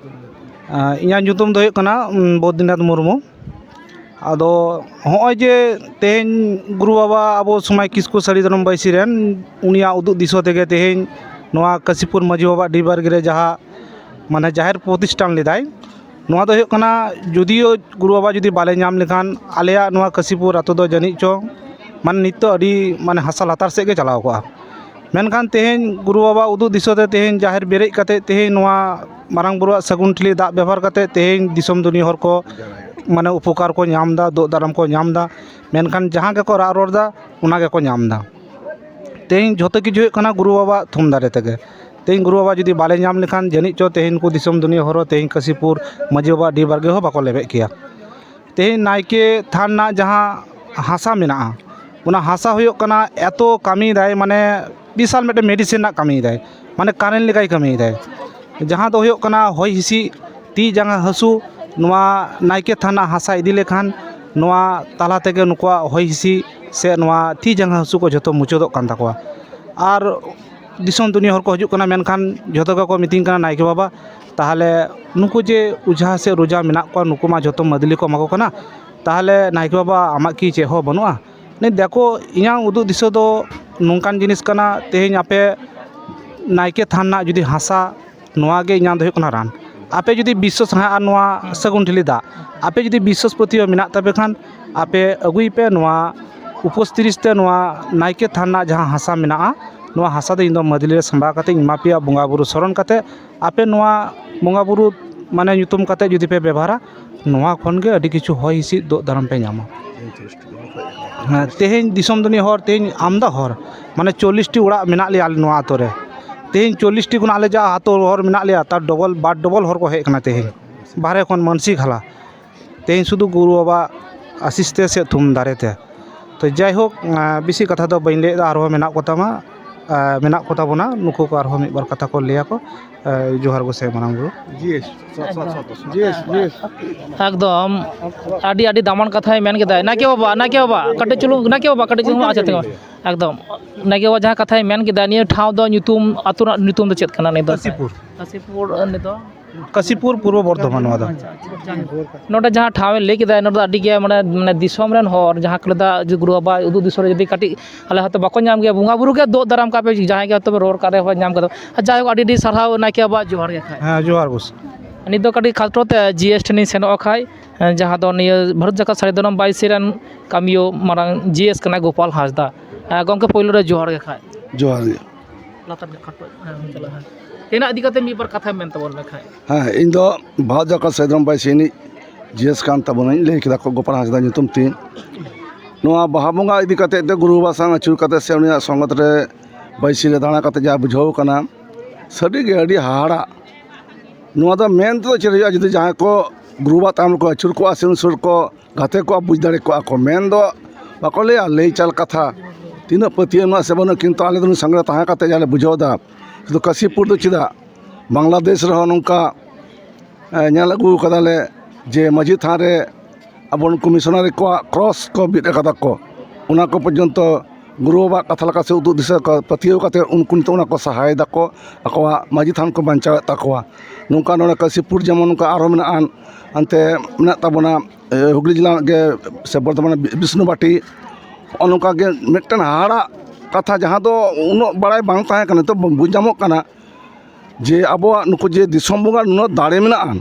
ᱟᱸ, ᱤᱧᱟᱹᱜ ᱧᱩᱛᱩᱢ ᱫᱚ ᱦᱩᱭᱩᱜ ᱠᱟᱱᱟ, ᱩᱢ, ᱵᱳᱫᱽᱫᱤᱱᱟᱛᱷ ᱢᱩᱨᱢᱩ᱾ ᱟᱫᱚ ᱦᱚᱸᱜᱼᱚᱭ ᱡᱮ ᱛᱮᱦᱮᱧ ᱜᱩᱨᱩ ᱵᱟᱵᱟ ᱟᱵᱚ ᱥᱚᱢᱟᱭ ᱠᱤᱥᱠᱩ ᱥᱟᱹᱨᱤ ᱫᱷᱚᱨᱚᱢ ᱵᱟᱹᱭᱥᱤ ᱨᱮᱱ, ᱩᱱᱤᱭᱟᱜ ᱩᱫᱩᱜ ᱫᱤᱥᱟᱹ ᱛᱮᱜᱮ ᱛᱮᱦᱮᱧ ᱱᱚᱣᱟ ᱠᱟᱥᱤᱯᱩᱨ ᱢᱟᱹᱡᱷᱤ ᱵᱟᱵᱟ ᱰᱤ ᱵᱟᱨᱜᱮ ᱨᱮ ᱡᱟᱦᱟᱸ ᱢᱟᱱᱮ ᱡᱟᱦᱮᱨ ᱯᱨᱚᱛᱤᱥᱴᱷᱟᱱ ᱞᱮᱫᱟᱭ, ᱱᱚᱣᱟ ᱫᱚ ᱦᱩᱭᱩᱜ ᱠᱟᱱᱟ, ᱡᱩᱫᱤᱭᱳ ᱜᱩᱨᱩ ᱵᱟᱵᱟ ᱡᱩᱫᱤ ᱵᱟᱞᱮ ᱧᱟᱢ ᱞᱮᱠᱷᱟᱱ ᱟᱞᱮᱭᱟᱜ ᱱᱚᱣᱟ ᱠᱟᱥᱤᱯᱩᱨ ᱟᱹᱛᱩ ᱫᱚ ᱡᱟᱹᱱᱤᱡ ᱪᱚ ᱢᱟᱱᱮ ᱱᱤᱛ ᱫᱚ ᱟᱹᱰᱤ ᱢᱟᱱᱮ ᱦᱟᱥᱟ ᱞᱟᱛᱟᱨ ᱥᱮᱫ ᱜᱮ ᱪᱟᱞᱟᱣ ᱠᱚᱜᱼᱟ᱾ ᱢᱮᱱᱠᱷᱟᱱ ᱛᱮᱦᱮᱧ ᱜᱩᱨᱩ ᱵᱟᱵᱟ ᱩᱫᱩᱜ ᱫᱤᱥᱟᱹ ᱛᱮ ᱛᱮᱦᱮᱧ ᱡᱟᱦᱮᱨ ᱵᱮᱨᱮᱫ ᱠᱟᱛᱮ ᱛᱮᱦᱮᱧ ᱱᱚᱣᱟ ᱢᱟᱨᱟᱝ ᱵᱩᱨᱩᱣᱟᱜ ᱥᱟᱹᱜᱩᱱ ᱴᱷᱤᱞᱤ ᱫᱟᱜ ᱵᱮᱵᱚᱦᱟᱨ ᱠᱟᱛᱮ ᱛᱮᱦᱮᱧ ᱫᱤᱥᱚᱢ ᱫᱩᱱᱤᱭᱟᱹ ᱦᱚᱲ ᱠᱚ ᱢᱟᱱᱮ ᱩᱯᱚᱠᱟᱨ ᱠᱚ ᱧᱟᱢ ᱮᱫᱟ, ᱫᱳᱜ ᱫᱟᱨᱟᱢ ᱠᱚ ᱧᱟᱢ ᱮᱫᱟ᱾ ᱢᱮᱱᱠᱷᱟᱱ ᱡᱟᱦᱟᱸ ᱜᱮᱠᱚ ᱨᱟᱜ ᱨᱚᱲ ᱮᱫᱟ, ᱚᱱᱟ ᱜᱮᱠᱚ ᱧᱟᱢ ᱮᱫᱟ᱾ ᱛᱮᱦᱮᱧ ᱡᱷᱚᱛᱚ ᱠᱤᱪᱷᱩ ᱦᱩᱭᱩᱜ ᱠᱟᱱᱟ ᱜᱩᱨᱩ ᱵᱟᱵᱟᱣᱟᱜ ᱛᱷᱩᱢ ᱫᱟᱲᱮ ᱛᱮᱜᱮ᱾ ᱛᱮᱦᱮᱧ ᱜᱩᱨᱩ ᱵᱟᱵᱟ ᱡᱩᱫᱤ ᱵᱟᱞᱮ ᱧᱟᱢ ᱞᱮᱠᱷᱟᱱ ᱡᱟᱹᱱᱤᱡ ᱪᱚ ᱛᱮᱦᱮᱧ ᱠᱚ ᱫᱤᱥᱚᱢ ᱫᱩᱱᱤᱭᱟᱹ ᱦᱚᱨᱚ ᱛᱮᱦᱮᱧ ᱠᱟᱥᱤᱯᱩᱨ ᱢᱟᱹᱡᱷᱤ ᱵᱟᱵᱟ ᱰᱤ ᱵᱟᱨᱜᱮ ᱦᱚᱸ ᱵᱟᱠᱚ ᱞᱮᱵᱮᱫ ᱠᱮᱭᱟ᱾ ᱛᱮᱦᱮᱧ ᱱᱟᱭᱠᱮ ᱛᱷᱟᱱ ᱨᱮᱱᱟᱜ ᱡᱟᱦᱟᱸ ᱦᱟᱥᱟ ᱢᱮᱱᱟᱜᱼᱟ, ᱚᱱᱟ ᱦᱟᱥᱟ ᱦᱩᱭᱩᱜ ᱠᱟᱱᱟ ᱮᱛᱚ ᱠᱟᱹᱢᱤᱭᱮᱫᱟᱭ, ᱢᱟᱱᱮ ᱵᱤᱥᱟᱞ ᱢᱤᱫᱴᱮᱱ ᱢᱮᱰᱤᱥᱤᱱ ᱨᱮᱱᱟᱜ ᱠᱟᱹᱢᱤᱭᱮᱫᱟᱭ, ᱢᱟᱱᱮ ᱠᱟᱨᱮᱱᱴ ᱞᱮᱠᱟᱭ ᱠᱟᱹᱢᱤᱭᱮᱫᱟᱭ᱾ ᱡᱟᱦᱟᱸ ᱫᱚ ᱦᱩᱭᱩᱜ ᱠᱟᱱᱟ ᱦᱚᱭ ᱦᱤᱸᱥᱤᱫ, ᱛᱤ ᱡᱟᱸᱜᱟ ᱦᱟᱹᱥᱩ, ᱱᱚᱣᱟ ᱱᱟᱭᱠᱮ ᱛᱷᱟᱱ ᱨᱮᱱᱟᱜ ᱦᱟᱥᱟ ᱤᱫᱤ ᱞᱮᱠᱷᱟᱱ ᱱᱚᱣᱟ ᱛᱟᱞᱟ ᱛᱮᱜᱮ ᱱᱩᱠᱩᱣᱟᱜ ᱦᱚᱭ ᱦᱤᱸᱥᱤᱫ ᱥᱮ ᱱᱚᱣᱟ ᱛᱤ ᱡᱟᱸᱜᱟ ᱦᱟᱹᱥᱩ ᱠᱚ ᱡᱷᱚᱛᱚ ᱢᱩᱪᱟᱹᱫᱚᱜ ᱠᱟᱱ ᱛᱟᱠᱚᱣᱟ᱾ ᱟᱨ ᱫᱤᱥᱚᱢ ᱫᱩᱱᱤᱭᱟᱹ ᱦᱚᱲ ᱠᱚ ᱦᱤᱡᱩᱜ ᱠᱟᱱᱟ, ᱢᱮᱱᱠᱷᱟᱱ ᱡᱷᱚᱛᱚ ᱜᱮᱠᱚ ᱢᱤᱛᱟᱹᱧ ᱠᱟᱱᱟ, "ᱱᱟᱭᱠᱮ ᱵᱟᱵᱟ, ᱛᱟᱦᱚᱞᱮ ᱱᱩᱠᱩ ᱡᱮ ᱚᱡᱷᱟ ᱥᱮ ᱨᱳᱡᱟ ᱢᱮᱱᱟᱜ ᱠᱚᱣᱟ, ᱱᱩᱠᱩ ᱢᱟ ᱡᱷᱚᱛᱚ ᱢᱟᱹᱫᱞᱤ ᱠᱚ ᱮᱢᱟ ᱠᱚ ᱠᱟᱱᱟ, ᱛᱟᱦᱚᱞᱮ ᱱᱟᱭᱠᱮ ᱵᱟᱵᱟ ᱟᱢᱟᱜ ᱠᱤ ᱪᱮᱫ ᱦᱚᱸ ᱵᱟᱹᱱᱩᱜᱼᱟ?" ᱱᱤᱛ ᱫᱮᱠᱷᱚ, ᱤᱧᱟᱹᱜ ᱩᱫᱩᱜ ᱫᱤᱥᱟᱹ ᱫᱚ ᱱᱚᱝᱠᱟᱱ ᱡᱤᱱᱤᱥ ᱠᱟᱱᱟ, ᱛᱮᱦᱮᱧ ᱟᱯᱮ ᱱᱟᱭᱠᱮ ᱛᱷᱟᱱ ᱨᱮᱱᱟᱜ ᱡᱩᱫᱤ ᱦᱟᱥᱟ, ᱱᱚᱣᱟ ᱜᱮ ᱤᱧᱟᱹᱜ ᱫᱚ ᱦᱩᱭᱩᱜ ᱠᱟᱱᱟ ᱨᱟᱱ᱾ ᱟᱯᱮ ᱡᱩᱫᱤ ᱵᱤᱥᱥᱟᱹᱥ ᱦᱮᱱᱟᱜᱼᱟ ᱱᱚᱣᱟ ᱥᱟᱹᱜᱩᱱ ᱴᱷᱤᱞᱤ ᱫᱟᱜ, ᱟᱯᱮ ᱡᱩᱫᱤ ᱵᱤᱥᱥᱟᱹᱥ ᱯᱟᱹᱛᱭᱟᱹᱣ ᱢᱮᱱᱟᱜ ᱛᱟᱯᱮ ᱠᱷᱟᱱ, ᱟᱯᱮ ᱟᱹᱜᱩᱭ ᱯᱮ ᱱᱚᱣᱟ ᱩᱯᱚᱥ ᱛᱤᱨᱤᱥ ᱛᱮ ᱱᱚᱣᱟ ᱱᱟᱭᱠᱮ ᱛᱷᱟᱱ ᱨᱮᱱᱟᱜ ᱡᱟᱦᱟᱸ ᱦᱟᱥᱟ ᱢᱮᱱᱟᱜᱼᱟ, ᱱᱚᱣᱟ ᱦᱟᱥᱟ ᱫᱚ ᱤᱧ ᱫᱚ ᱢᱟᱹᱫᱽᱞᱤ ᱨᱮ ᱥᱟᱢᱵᱟᱣ ᱠᱟᱛᱮ ᱤᱧ ᱮᱢᱟ ᱯᱮᱭᱟ, ᱵᱚᱸᱜᱟ ᱵᱩᱨᱩ ᱥᱚᱨᱚᱱ ᱠᱟᱛᱮ ᱟᱯᱮ ᱱᱚᱣᱟ ᱵᱚᱸᱜᱟ ᱵᱩᱨᱩ ᱢᱟᱱᱮ ᱧᱩᱛᱩᱢ ᱠᱟᱛᱮ ᱡᱩᱫᱤ ᱯᱮ ᱵᱮᱵᱚᱦᱟᱨᱟ, ᱱᱚᱣᱟ ᱠᱷᱚᱱ ᱜᱮ ᱟᱹᱰᱤ ᱠᱤᱪᱷᱩ ᱦᱚᱭ ᱦᱤᱸᱥᱤᱫ ᱫᱚᱜ ᱫᱟᱨᱟᱢ ᱯᱮ ᱧᱟᱢᱟ᱾ ᱦᱮᱸ, ᱛᱮᱦᱮᱧ ᱫᱤᱥᱚᱢ ᱫᱩᱱᱤᱭᱟᱹ ᱦᱚᱲ, ᱛᱮᱦᱮᱧ ᱟᱢᱫᱟ ᱦᱚᱲ, ᱢᱟᱱᱮ ᱪᱚᱞᱞᱤᱥ ᱴᱤ ᱚᱲᱟᱜ ᱢᱮᱱᱟᱜ ᱞᱮᱭᱟ ᱟᱞᱮ ᱱᱚᱣᱟ ᱟᱛᱳ ᱨᱮ᱾ ᱛᱮᱦᱮᱧ ᱪᱚᱞᱞᱤᱥ ᱴᱤ ᱠᱷᱚᱱᱟᱜ ᱟᱞᱮ ᱡᱟ ᱟᱛᱳ ᱦᱚᱲ ᱢᱮᱱᱟᱜ ᱞᱮᱭᱟ, ᱛᱟᱨ ᱰᱚᱵᱚᱞ, ᱵᱟᱨ ᱰᱚᱵᱚᱞ ᱦᱚᱲ ᱠᱚ ᱦᱮᱡ ᱠᱟᱱᱟ ᱛᱮᱦᱮᱧ ᱵᱟᱦᱨᱮ ᱠᱷᱚᱱ ᱢᱟᱹᱱᱥᱤᱠ ᱦᱟᱞᱟ᱾ ᱛᱮᱦᱮᱧ ᱥᱩᱫᱷᱩ ᱜᱩᱨᱩ ᱵᱟᱵᱟ ᱟᱥᱤᱥ ᱛᱮ ᱥᱮ ᱛᱷᱩᱢ ᱫᱟᱨᱮ ᱛᱮ᱾ ᱛᱚ ᱡᱟᱭᱦᱳᱠ, ᱟᱸ, ᱵᱮᱥᱤ ᱠᱟᱛᱷᱟ ᱫᱚ ᱵᱟᱹᱧ ᱞᱟᱹᱭᱮᱫᱟ, ᱟᱨᱦᱚᱸ ᱢᱮᱱᱟᱜ ᱠᱚᱛᱟᱢᱟ, ᱟᱸ, ᱢᱮᱱᱟᱜ ᱠᱚᱛᱟ ᱵᱚᱱᱟ, ᱱᱩᱠᱩ ᱠᱚ ᱟᱨᱦᱚᱸ ᱢᱤᱫ ᱵᱟᱨ ᱠᱟᱛᱷᱟ ᱠᱚ ᱞᱟᱹᱭᱟᱠᱚ᱾ ᱟᱸ, ᱡᱚᱦᱟᱨ ᱜᱚᱸᱥᱟᱭ ᱢᱟᱨᱟᱝ ᱵᱩᱨᱩ᱾ ᱮᱠᱫᱚᱢ ᱟᱹᱰᱤ ᱟᱹᱰᱤ ᱫᱟᱢᱟᱱ ᱠᱟᱛᱷᱟᱭ ᱢᱮᱱ ᱠᱮᱫᱟ᱾ ᱱᱟᱭᱠᱮ ᱵᱟᱵᱟ, ᱱᱟᱭᱠᱮ ᱵᱟᱵᱟ, ᱠᱟᱹᱴᱤᱡ ᱪᱩᱞᱩᱝ, ᱱᱟᱭᱠᱮ ᱵᱟᱵᱟ, ᱠᱟᱹᱴᱤᱡ ᱪᱩᱞᱩᱝ, ᱟᱪᱪᱷᱟ, ᱛᱤᱸᱜᱩ᱾ ᱮᱠᱫᱚᱢ ᱱᱟᱭᱠᱮ ᱵᱟᱵᱟ ᱡᱟᱦᱟᱸ ᱠᱟᱛᱷᱟᱭ ᱢᱮᱱ ᱠᱮᱫᱟ, ᱱᱤᱭᱟᱹ ᱴᱷᱟᱶ ᱫᱚ ᱧᱩᱛᱩᱢ, ᱟᱹᱛᱩ ᱨᱮᱱᱟᱜ ᱧᱩᱛᱩᱢ ᱫᱚ ᱪᱮᱫ ᱠᱟᱱᱟ? ᱱᱤᱭᱟᱹ ᱫᱚ ᱠᱟᱥᱤᱯᱩᱨ᱾ ᱠᱟᱥᱤᱯᱩᱨ, ᱱᱤᱭᱟᱹ ᱫᱚ ᱠᱟᱥᱤᱯᱩᱨ, ᱯᱩᱨᱵᱚ ᱵᱚᱨᱫᱷᱚᱢᱟᱱ ᱱᱚᱣᱟ ᱫᱚ᱾ ᱱᱚᱰᱮ ᱡᱟᱦᱟᱸ ᱴᱷᱟᱶ ᱮ ᱞᱟᱹᱭ ᱠᱮᱫᱟ, ᱱᱚᱰᱮ ᱫᱚ ᱟᱹᱰᱤ ᱜᱮ ᱢᱟᱱᱮ, ᱢᱟᱱᱮ ᱫᱤᱥᱚᱢ ᱨᱮᱱ ᱦᱚᱲ ᱡᱟᱦᱟᱸ ᱠᱚ ᱞᱟᱹᱭᱫᱟ ᱡᱮ ᱜᱩᱨᱩ ᱵᱟᱵᱟ ᱩᱫᱩᱜ ᱫᱤᱥᱚᱢ ᱨᱮ ᱡᱩᱫᱤ ᱠᱟᱹᱴᱤᱡ ᱟᱞᱮ ᱦᱚᱭᱛᱳ ᱵᱟᱠᱚ ᱧᱟᱢ ᱜᱮᱭᱟ, ᱵᱚᱸᱜᱟ ᱵᱩᱨᱩ ᱜᱮ ᱫᱳᱜ ᱫᱟᱨᱟᱢ ᱠᱟᱜ ᱯᱮ, ᱡᱟᱦᱟᱸᱭ ᱜᱮ ᱦᱚᱭᱛᱳ ᱯᱮ ᱨᱚᱲ ᱠᱟᱜ ᱨᱮᱦᱚᱸ ᱧᱟᱢ ᱠᱟᱫᱟ᱾ ᱟᱨ ᱡᱟᱭᱦᱳᱠ, ᱟᱹᱰᱤ ᱟᱹᱰᱤ ᱥᱟᱨᱦᱟᱣ ᱱᱟᱭᱠᱮ ᱵᱟᱵᱟ, ᱡᱚᱦᱟᱨ ᱜᱮ ᱠᱷᱟᱡ᱾ ᱦᱮᱸ, ᱡᱚᱦᱟᱨ ᱜᱚᱸᱥᱟᱭ᱾ ᱱᱤᱛ ᱫᱚ ᱠᱟᱹᱴᱤᱡ ᱠᱷᱟᱴᱚ ᱛᱮ ᱡᱤ ᱮᱥ ᱴᱷᱮᱱᱤᱧ ᱥᱮᱱᱚᱜᱼᱟ ᱠᱷᱟᱡ, ᱡᱟᱦᱟᱸ ᱫᱚ ᱱᱤᱭᱟᱹ ᱵᱷᱟᱨᱚᱛ ᱡᱟᱠᱟᱛ ᱥᱟᱹᱨᱤ ᱫᱷᱚᱨᱚᱢ ᱵᱟᱭᱥᱤ ᱨᱮᱱ ᱠᱟᱹᱢᱤᱭᱟᱹ ᱢᱟᱨᱟᱝ ᱡᱤ ᱮᱥ ᱠᱟᱱᱟᱭ ᱜᱳᱯᱟᱞ ᱦᱟᱸᱥᱫᱟ᱾ ᱦᱮᱸ, ᱜᱚᱢᱠᱮ, ᱯᱳᱭᱞᱳ ᱨᱮ ᱡᱚᱦᱟᱨ ᱜᱮ ᱠᱷᱟᱡ᱾ ᱡᱚᱦᱟᱨ ᱜᱮ᱾ ᱞᱟᱛᱟᱨ ᱧᱚᱜ ᱠᱷᱟᱴᱚ, ᱦᱮᱸ, ᱪᱟᱞᱟᱜᱼᱟ᱾ ᱦᱮᱸ᱾ ᱛᱮᱱᱟᱜ ᱤᱫᱤ ᱠᱟᱛᱮ ᱢᱤᱫ ᱵᱟᱨ ᱠᱟᱛᱷᱟ ᱢᱮᱱ ᱛᱟᱵᱚᱱ ᱢᱮ ᱠᱷᱟᱡ᱾ ᱦᱮᱸ, ᱤᱧ ᱫᱚ ᱵᱷᱟᱨᱚᱛ ᱡᱟᱠᱟᱛ ᱥᱟᱹᱨᱤ ᱫᱷᱚᱨᱚᱢ ᱵᱟᱭᱥᱤ ᱨᱤᱱᱤᱡ ᱡᱤ ᱮᱥ ᱠᱟᱱ ᱛᱟᱵᱚᱱᱟᱹᱧ, ᱞᱟᱹᱭ ᱠᱮᱫᱟ ᱠᱚ ᱜᱳᱯᱟᱞ ᱦᱟᱸᱥᱫᱟ ᱧᱩᱛᱩᱢ ᱛᱤᱧ᱾ ᱱᱚᱣᱟ ᱵᱟᱦᱟ ᱵᱚᱸᱜᱟ ᱤᱫᱤ ᱠᱟᱛᱮ ᱫᱚ ᱜᱩᱨᱩ ᱵᱟᱵᱟ ᱥᱟᱶ ᱟᱹᱪᱩᱨ ᱠᱟᱛᱮ ᱥᱮ ᱩᱱᱤᱭᱟᱜ ᱥᱚᱝᱜᱚᱛ ᱨᱮ ᱵᱟᱭᱥᱤ ᱨᱮ ᱫᱟᱬᱟ ᱠᱟᱛᱮ ᱡᱟ ᱵᱩᱡᱷᱟᱹᱣ ᱠᱟᱱᱟ, ᱥᱟᱹᱨᱤ ᱜᱮ ᱟᱹᱰᱤ ᱦᱟᱦᱟᱲᱟᱜ᱾ ᱱᱚᱣᱟ ᱫᱚ ᱢᱮᱱ ᱛᱮᱫᱚ ᱪᱮᱫ ᱦᱩᱭᱩᱜᱼᱟ, ᱡᱩᱫᱤ ᱡᱟᱦᱟᱸᱭ ᱠᱚ ᱜᱩᱨᱩ ᱵᱟᱵᱟ ᱛᱟᱭᱚᱢ ᱨᱮᱠᱚ ᱟᱹᱪᱩᱨ ᱠᱚᱜᱼᱟ ᱥᱮ ᱩᱱ ᱥᱩᱨ ᱠᱚ ᱜᱟᱛᱮ ᱠᱚᱜᱼᱟ, ᱵᱩᱡᱽ ᱫᱟᱲᱮ ᱠᱚᱜᱼᱟ ᱠᱚ᱾ ᱢᱮᱱ ᱫᱚ ᱵᱟᱠᱚ ᱞᱟᱹᱭᱟ, ᱞᱟᱹᱭ ᱪᱟᱞ ᱠᱟᱛᱷᱟ, ᱛᱤᱱᱟᱹᱜ ᱯᱟᱹᱛᱭᱟᱹᱣ ᱢᱮᱱᱟᱜ ᱥᱮ ᱵᱟᱹᱱᱩᱜ, ᱠᱤᱱᱛᱩ ᱟᱞᱮ ᱫᱚ ᱱᱩᱭ ᱥᱟᱝᱜᱮ ᱨᱮ ᱛᱟᱦᱮᱸ ᱠᱟᱛᱮ ᱡᱟᱞᱮ ᱵᱩᱡᱷᱟᱹᱣ ᱮᱫᱟ᱾ ᱥᱩᱫᱷᱩ ᱠᱟᱥᱤᱯᱩᱨ ᱫᱚ ᱪᱮᱫᱟᱜ, ᱵᱟᱝᱞᱟᱫᱮᱥ ᱨᱮᱦᱚᱸ ᱱᱚᱝᱠᱟ, ᱮ, ᱧᱮᱞ ᱟᱹᱜᱩ ᱠᱟᱫᱟᱞᱮ ᱡᱮ ᱢᱟᱹᱡᱷᱤ ᱛᱷᱟᱱ ᱨᱮ ᱟᱵᱚ ᱱᱩᱠᱩ ᱢᱤᱥᱚᱱᱟᱨᱤ ᱠᱚᱣᱟᱜ ᱠᱨᱚᱥ ᱠᱚ ᱵᱤᱫ ᱟᱠᱟᱫᱟ ᱠᱚ, ᱚᱱᱟ ᱠᱚ ᱯᱚᱨᱡᱚᱱᱛᱚ ᱜᱩᱨᱩ ᱵᱟᱵᱟᱣᱟᱜ ᱠᱟᱛᱷᱟ ᱞᱮᱠᱟ ᱥᱮ ᱩᱫᱩᱜ ᱫᱤᱥᱟᱹ ᱠᱚ ᱯᱟᱹᱛᱭᱟᱹᱣ ᱠᱟᱛᱮ ᱩᱱᱠᱩ ᱱᱤᱛᱚᱜ ᱚᱱᱟ ᱠᱚ ᱥᱟᱦᱟᱭ ᱫᱟᱠᱚ, ᱟᱠᱚᱣᱟᱜ ᱢᱟᱹᱡᱷᱤ ᱛᱷᱟᱱ ᱠᱚ ᱵᱟᱧᱪᱟᱣᱮᱫ ᱛᱟᱠᱚᱣᱟ᱾ ᱱᱚᱝᱠᱟ ᱱᱚᱰᱮ ᱠᱟᱥᱤᱯᱩᱨ ᱡᱮᱢᱚᱱ ᱱᱚᱝᱠᱟ ᱟᱨᱦᱚᱸ ᱢᱮᱱᱟᱜᱼᱟ, ᱦᱟᱱᱛᱮ ᱢᱮᱱᱟᱜ ᱛᱟᱵᱚᱱᱟ, ᱮ, ᱦᱩᱜᱽᱞᱤ ᱡᱮᱞᱟ ᱨᱮᱱᱟᱜ ᱜᱮ ᱥᱮ ᱵᱚᱨᱫᱷᱚᱢᱟᱱ ᱵᱤ-, ᱵᱤᱥᱱᱩᱵᱟᱴᱤ, ᱱᱚᱜᱼᱚ ᱱᱚᱝᱠᱟ ᱜᱮ ᱢᱤᱫᱴᱮᱱ ᱦᱟᱦᱟᱲᱟᱜ ᱠᱟᱛᱷᱟ, ᱡᱟᱦᱟᱸ ᱫᱚ ᱩᱱᱟᱹᱜ ᱵᱟᱲᱟᱭ ᱵᱟᱝ ᱛᱟᱦᱮᱸ ᱠᱟᱱᱟ, ᱱᱤᱛᱚᱜ ᱵᱩᱡᱽ ᱧᱟᱢᱚᱜ ᱠᱟᱱᱟ ᱡᱮ ᱟᱵᱚᱣᱟᱜ ᱱᱩᱠᱩ ᱡᱮ ᱫᱤᱥᱚᱢ ᱵᱚᱸᱜᱟ ᱱᱩᱱᱟᱹᱜ ᱫᱟᱲᱮ ᱢᱮᱱᱟᱜᱼᱟ,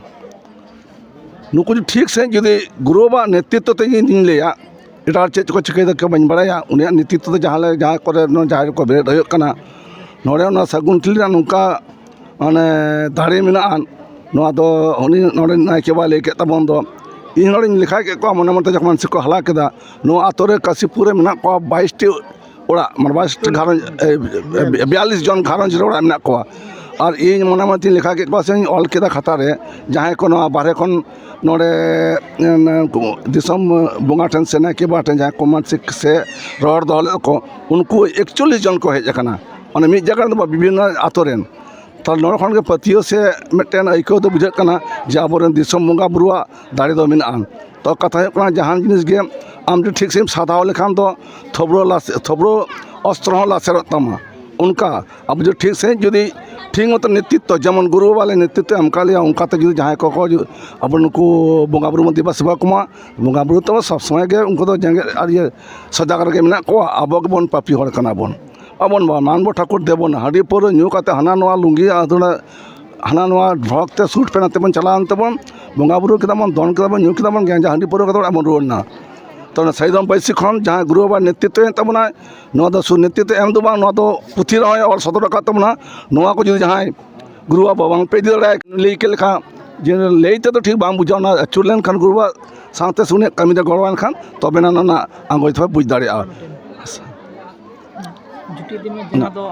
ᱱᱩᱠᱩ ᱡᱩᱫᱤ ᱴᱷᱤᱠ ᱥᱟᱺᱦᱤᱡ ᱡᱩᱫᱤ ᱜᱩᱨᱩ ᱵᱟᱵᱟᱣᱟᱜ ᱱᱮᱛᱨᱤᱛᱛᱚ ᱛᱮ ᱤᱧ ᱫᱩᱧ ᱞᱟᱹᱭᱟ, ᱮᱴᱟᱜ ᱦᱚᱲ ᱪᱮᱫ ᱠᱚ ᱪᱤᱠᱟᱹᱭ ᱫᱟ ᱠᱤ ᱵᱟᱹᱧ ᱵᱟᱲᱟᱭᱟ, ᱩᱱᱤᱭᱟᱜ ᱱᱮᱛᱨᱤᱛᱛᱚ ᱛᱮ ᱡᱟᱦᱟᱸ ᱞᱮ-, ᱡᱟᱦᱟᱸ ᱠᱚᱨᱮ ᱱᱚᱣᱟ ᱡᱟᱦᱮᱨ ᱠᱚ ᱵᱮᱨᱮᱫ ᱦᱩᱭᱩᱜ ᱠᱟᱱᱟ, ᱱᱚᱰᱮ ᱚᱱᱟ ᱥᱟᱹᱜᱩᱱ ᱴᱷᱤᱞᱤ ᱨᱮᱱᱟᱜ ᱱᱚᱝᱠᱟ ᱢᱟᱱᱮ ᱫᱟᱲᱮ ᱢᱮᱱᱟᱜᱼᱟ, ᱱᱚᱣᱟ ᱫᱚ ᱩᱱᱤ ᱱᱚᱰᱮ ᱱᱟᱭᱠᱮ ᱵᱟᱵᱟᱭ ᱞᱟᱹᱭ ᱠᱮᱫ ᱛᱟᱵᱚᱱ ᱫᱚ᱾ ᱤᱧ ᱱᱚᱰᱮᱧ ᱞᱮᱠᱷᱟ ᱠᱮᱫ ᱠᱚᱣᱟ, ᱢᱚᱱᱮ ᱢᱚᱱᱮᱛᱮ ᱡᱚᱠᱷᱚᱱ ᱢᱟᱱᱥᱤᱠ ᱠᱚ ᱦᱟᱞᱟ ᱠᱮᱫᱟ, ᱱᱚᱣᱟ ᱟᱛᱳ ᱨᱮ ᱠᱟᱥᱤᱯᱩᱨ ᱨᱮ ᱢᱮᱱᱟᱜ ᱠᱚᱣᱟ ᱵᱟᱭᱤᱥ ᱴᱤ ᱚᱲᱟᱜ, ᱢᱟᱱᱮ ᱵᱟᱭᱤᱥ ᱴᱤ ᱜᱷᱟᱨᱚᱸᱡᱽ, ᱮ, ᱵᱤᱭᱟᱞᱞᱤᱥ ᱡᱚᱱ ᱜᱷᱟᱨᱚᱸᱡᱽ ᱨᱮ ᱚᱲᱟᱜ ᱢᱮᱱᱟᱜ ᱠᱚᱣᱟ᱾ ᱟᱨ ᱤᱧ ᱢᱚᱱᱮ ᱢᱚᱱᱮᱛᱤᱧ ᱞᱮᱠᱷᱟ ᱠᱮᱫ ᱠᱚᱣᱟ ᱥᱮᱧ ᱚᱞ ᱠᱮᱫᱟ ᱠᱷᱟᱛᱟ ᱨᱮ, ᱡᱟᱦᱟᱸᱭ ᱠᱚ ᱱᱚᱣᱟ ᱵᱟᱦᱨᱮ ᱠᱷᱚᱱ ᱱᱚᱰᱮ, ᱮ, ᱫᱤᱥᱚᱢ ᱵᱚᱸᱜᱟ ᱴᱷᱮᱱ ᱥᱮ ᱱᱟᱭᱠᱮ ᱵᱟᱵᱟ ᱴᱷᱮᱱ ᱡᱟᱦᱟᱸᱭ ᱠᱚ ᱢᱟᱱᱥᱤᱠ ᱥᱮ ᱨᱚᱲ ᱫᱚᱦᱚ ᱞᱮᱫ ᱠᱚ, ᱩᱱᱠᱩ ᱮᱠᱪᱚᱞᱞᱤᱥ ᱡᱚᱱ ᱠᱚ ᱦᱮᱡ ᱟᱠᱟᱱᱟ᱾ ᱢᱟᱱᱮ ᱢᱤᱫ ᱡᱟᱭᱜᱟ ᱨᱮᱫᱚ ᱵᱟᱝ, ᱵᱤᱵᱷᱤᱱᱱᱚ ᱟᱛᱳ ᱨᱮᱱ᱾ ᱛᱟᱦᱞᱮ ᱱᱚᱰᱮ ᱠᱷᱚᱱ ᱜᱮ ᱯᱟᱹᱛᱭᱟᱹᱣ ᱥᱮ ᱢᱤᱫᱴᱮᱱ ᱟᱹᱭᱠᱟᱹᱣ ᱫᱚ ᱵᱩᱡᱷᱟᱹᱜ ᱠᱟᱱᱟ ᱡᱮ ᱟᱵᱚᱨᱮᱱ ᱫᱤᱥᱚᱢ ᱵᱚᱸᱜᱟ ᱵᱩᱨᱩᱣᱟᱜ ᱫᱟᱲᱮ ᱫᱚ ᱢᱮᱱᱟᱜᱼᱟ᱾ ᱛᱚ, ᱠᱟᱛᱷᱟ ᱦᱩᱭᱩᱜ ᱠᱟᱱᱟ, ᱡᱟᱦᱟᱱ ᱡᱤᱱᱤᱥ ᱜᱮ ᱟᱢ ᱡᱩᱫᱤ ᱴᱷᱤᱠ ᱥᱟᱺᱦᱤᱡ ᱮᱢ ᱥᱟᱫᱷᱟᱣ ᱞᱮᱠᱷᱟᱱ ᱫᱚ ᱛᱷᱚᱵᱽᱨᱚ ᱞᱟᱥ-, ᱛᱷᱚᱵᱽᱨᱚ ᱚᱥᱛᱨᱚ ᱦᱚᱸ ᱞᱟᱥᱮᱨᱚᱜ ᱛᱟᱢᱟ᱾ ᱚᱱᱠᱟ ᱟᱵᱚ ᱡᱩᱫᱤ ᱴᱷᱤᱠ ᱥᱟᱺᱦᱤᱡ ᱡᱩᱫᱤ ᱴᱷᱤᱠ ᱢᱚᱛᱚ ᱱᱮᱛᱨᱤᱛᱛᱚ, ᱡᱮᱢᱚᱱ ᱜᱩᱨᱩ ᱵᱟᱵᱟ ᱞᱮ ᱱᱮᱛᱨᱤᱛᱛᱚ ᱮᱢ ᱠᱟᱜ ᱞᱮᱭᱟ, ᱚᱱᱠᱟᱛᱮ ᱡᱩᱫᱤ ᱡᱟᱦᱟᱸᱭ ᱠᱚᱠᱚ ᱡᱩ-, ᱟᱵᱚ ᱱᱩᱠᱩ ᱵᱚᱸᱜᱟ ᱵᱩᱨᱩ ᱵᱚᱱ ᱫᱮᱵᱟ ᱥᱮᱵᱟ ᱠᱚᱢᱟ, ᱵᱚᱸᱜᱟ ᱵᱩᱨᱩ ᱛᱟᱵᱚ ᱥᱚᱵᱽ ᱥᱚᱢᱚᱭ ᱜᱮ ᱩᱱᱠᱩ ᱫᱚ ᱡᱮᱜᱮᱫ ᱟᱨ ᱤᱭᱟᱹ ᱥᱚᱡᱟᱜ ᱨᱮᱜᱮ ᱢᱮᱱᱟᱜ ᱠᱚᱣᱟ᱾ ᱟᱵᱚ ᱜᱮᱵᱚᱱ ᱯᱟᱯᱤ ᱦᱚᱲ ᱠᱟᱱᱟ ᱵᱚᱱ᱾ ᱟᱵᱚᱱ ᱢᱟᱱ ᱵᱚ ᱴᱷᱟᱹᱠᱩᱨ ᱫᱮᱵᱚᱱ ᱦᱟᱺᱰᱤ ᱯᱟᱹᱣᱨᱟᱹ ᱧᱩ ᱠᱟᱛᱮ ᱦᱟᱱᱟ ᱱᱚᱣᱟ ᱞᱩᱝᱜᱤ ᱟᱫᱚᱲᱟ, ᱦᱟᱱᱟ ᱱᱚᱣᱟ ᱰᱨᱚᱜᱽ ᱛᱮ ᱥᱩᱴ ᱯᱮᱱ ᱟᱛᱮ ᱵᱚᱱ ᱪᱟᱞᱟᱣᱮᱱ ᱛᱮᱵᱚᱱ ᱵᱚᱸᱜᱟ ᱵᱩᱨᱩ ᱠᱮᱫᱟ ᱵᱚᱱ, ᱫᱚᱱ ᱠᱮᱫᱟ ᱵᱚᱱ, ᱧᱩ ᱠᱮᱫᱟ ᱵᱚᱱ, ᱜᱟᱸᱡᱟ ᱦᱟᱺᱰᱤ ᱯᱟᱹᱣᱨᱟᱹ ᱠᱟᱛᱮ ᱚᱲᱟᱜ ᱵᱚᱱ ᱨᱩᱣᱟᱹᱲ ᱮᱱᱟ᱾ ᱛᱚ, ᱚᱱᱟ ᱥᱟᱹᱭᱫᱚᱢ ᱵᱟᱹᱭᱥᱤ ᱠᱷᱚᱱ ᱡᱟᱦᱟᱸ ᱜᱩᱨᱩ ᱵᱟᱵᱟ ᱱᱮᱛᱨᱤᱛᱛᱚᱭᱮᱫ ᱛᱟᱵᱚᱱᱟᱭ, ᱱᱚᱣᱟ ᱫᱚ ᱥᱩ-, ᱱᱮᱛᱨᱤᱛᱛᱚ ᱮᱢ ᱫᱚ ᱵᱟᱝ, ᱱᱚᱣᱟ ᱫᱚ ᱯᱩᱛᱷᱤ ᱨᱮᱦᱚᱸᱭ ᱚᱞ ᱥᱚᱫᱚᱨ ᱟᱠᱟᱫ ᱛᱟᱵᱚᱱᱟ᱾ ᱱᱚᱣᱟ ᱠᱚ ᱡᱩᱫᱤ ᱡᱟᱦᱟᱸᱭ ᱜᱩᱨᱩ ᱵᱟᱵᱟ ᱵᱟᱝ ᱯᱮ ᱤᱫᱤ ᱫᱟᱲᱮᱭᱟᱭ, ᱞᱟᱹᱭ ᱠᱮᱫ ᱞᱮᱠᱟ, ᱡᱮ ᱞᱟᱹᱭ ᱛᱮᱫᱚ ᱴᱷᱤᱠ ᱵᱟᱝ ᱵᱩᱡᱷᱟᱹᱜᱼᱟ, ᱚᱱᱟ ᱟᱹᱪᱩᱨ ᱞᱮᱱᱠᱷᱟᱱ ᱜᱩᱨᱩ ᱵᱟᱵᱟ ᱥᱟᱶᱛᱮ ᱥᱩᱱᱤᱭᱟᱜ ᱠᱟᱹᱢᱤ ᱨᱮ ᱜᱚᱲᱚᱣᱟᱱ ᱠᱷᱟᱱ, ᱛᱚᱵᱮᱱᱟ ᱚᱱᱟ ᱟᱸᱜᱚᱪ ᱫᱚ ᱵᱩᱡᱽ ᱫᱟᱲᱮᱭᱟᱜᱼᱟ᱾ ᱡᱩᱴᱤ ᱫᱤᱱ ᱢᱟ ᱡᱟᱦᱟᱸ ᱫᱚ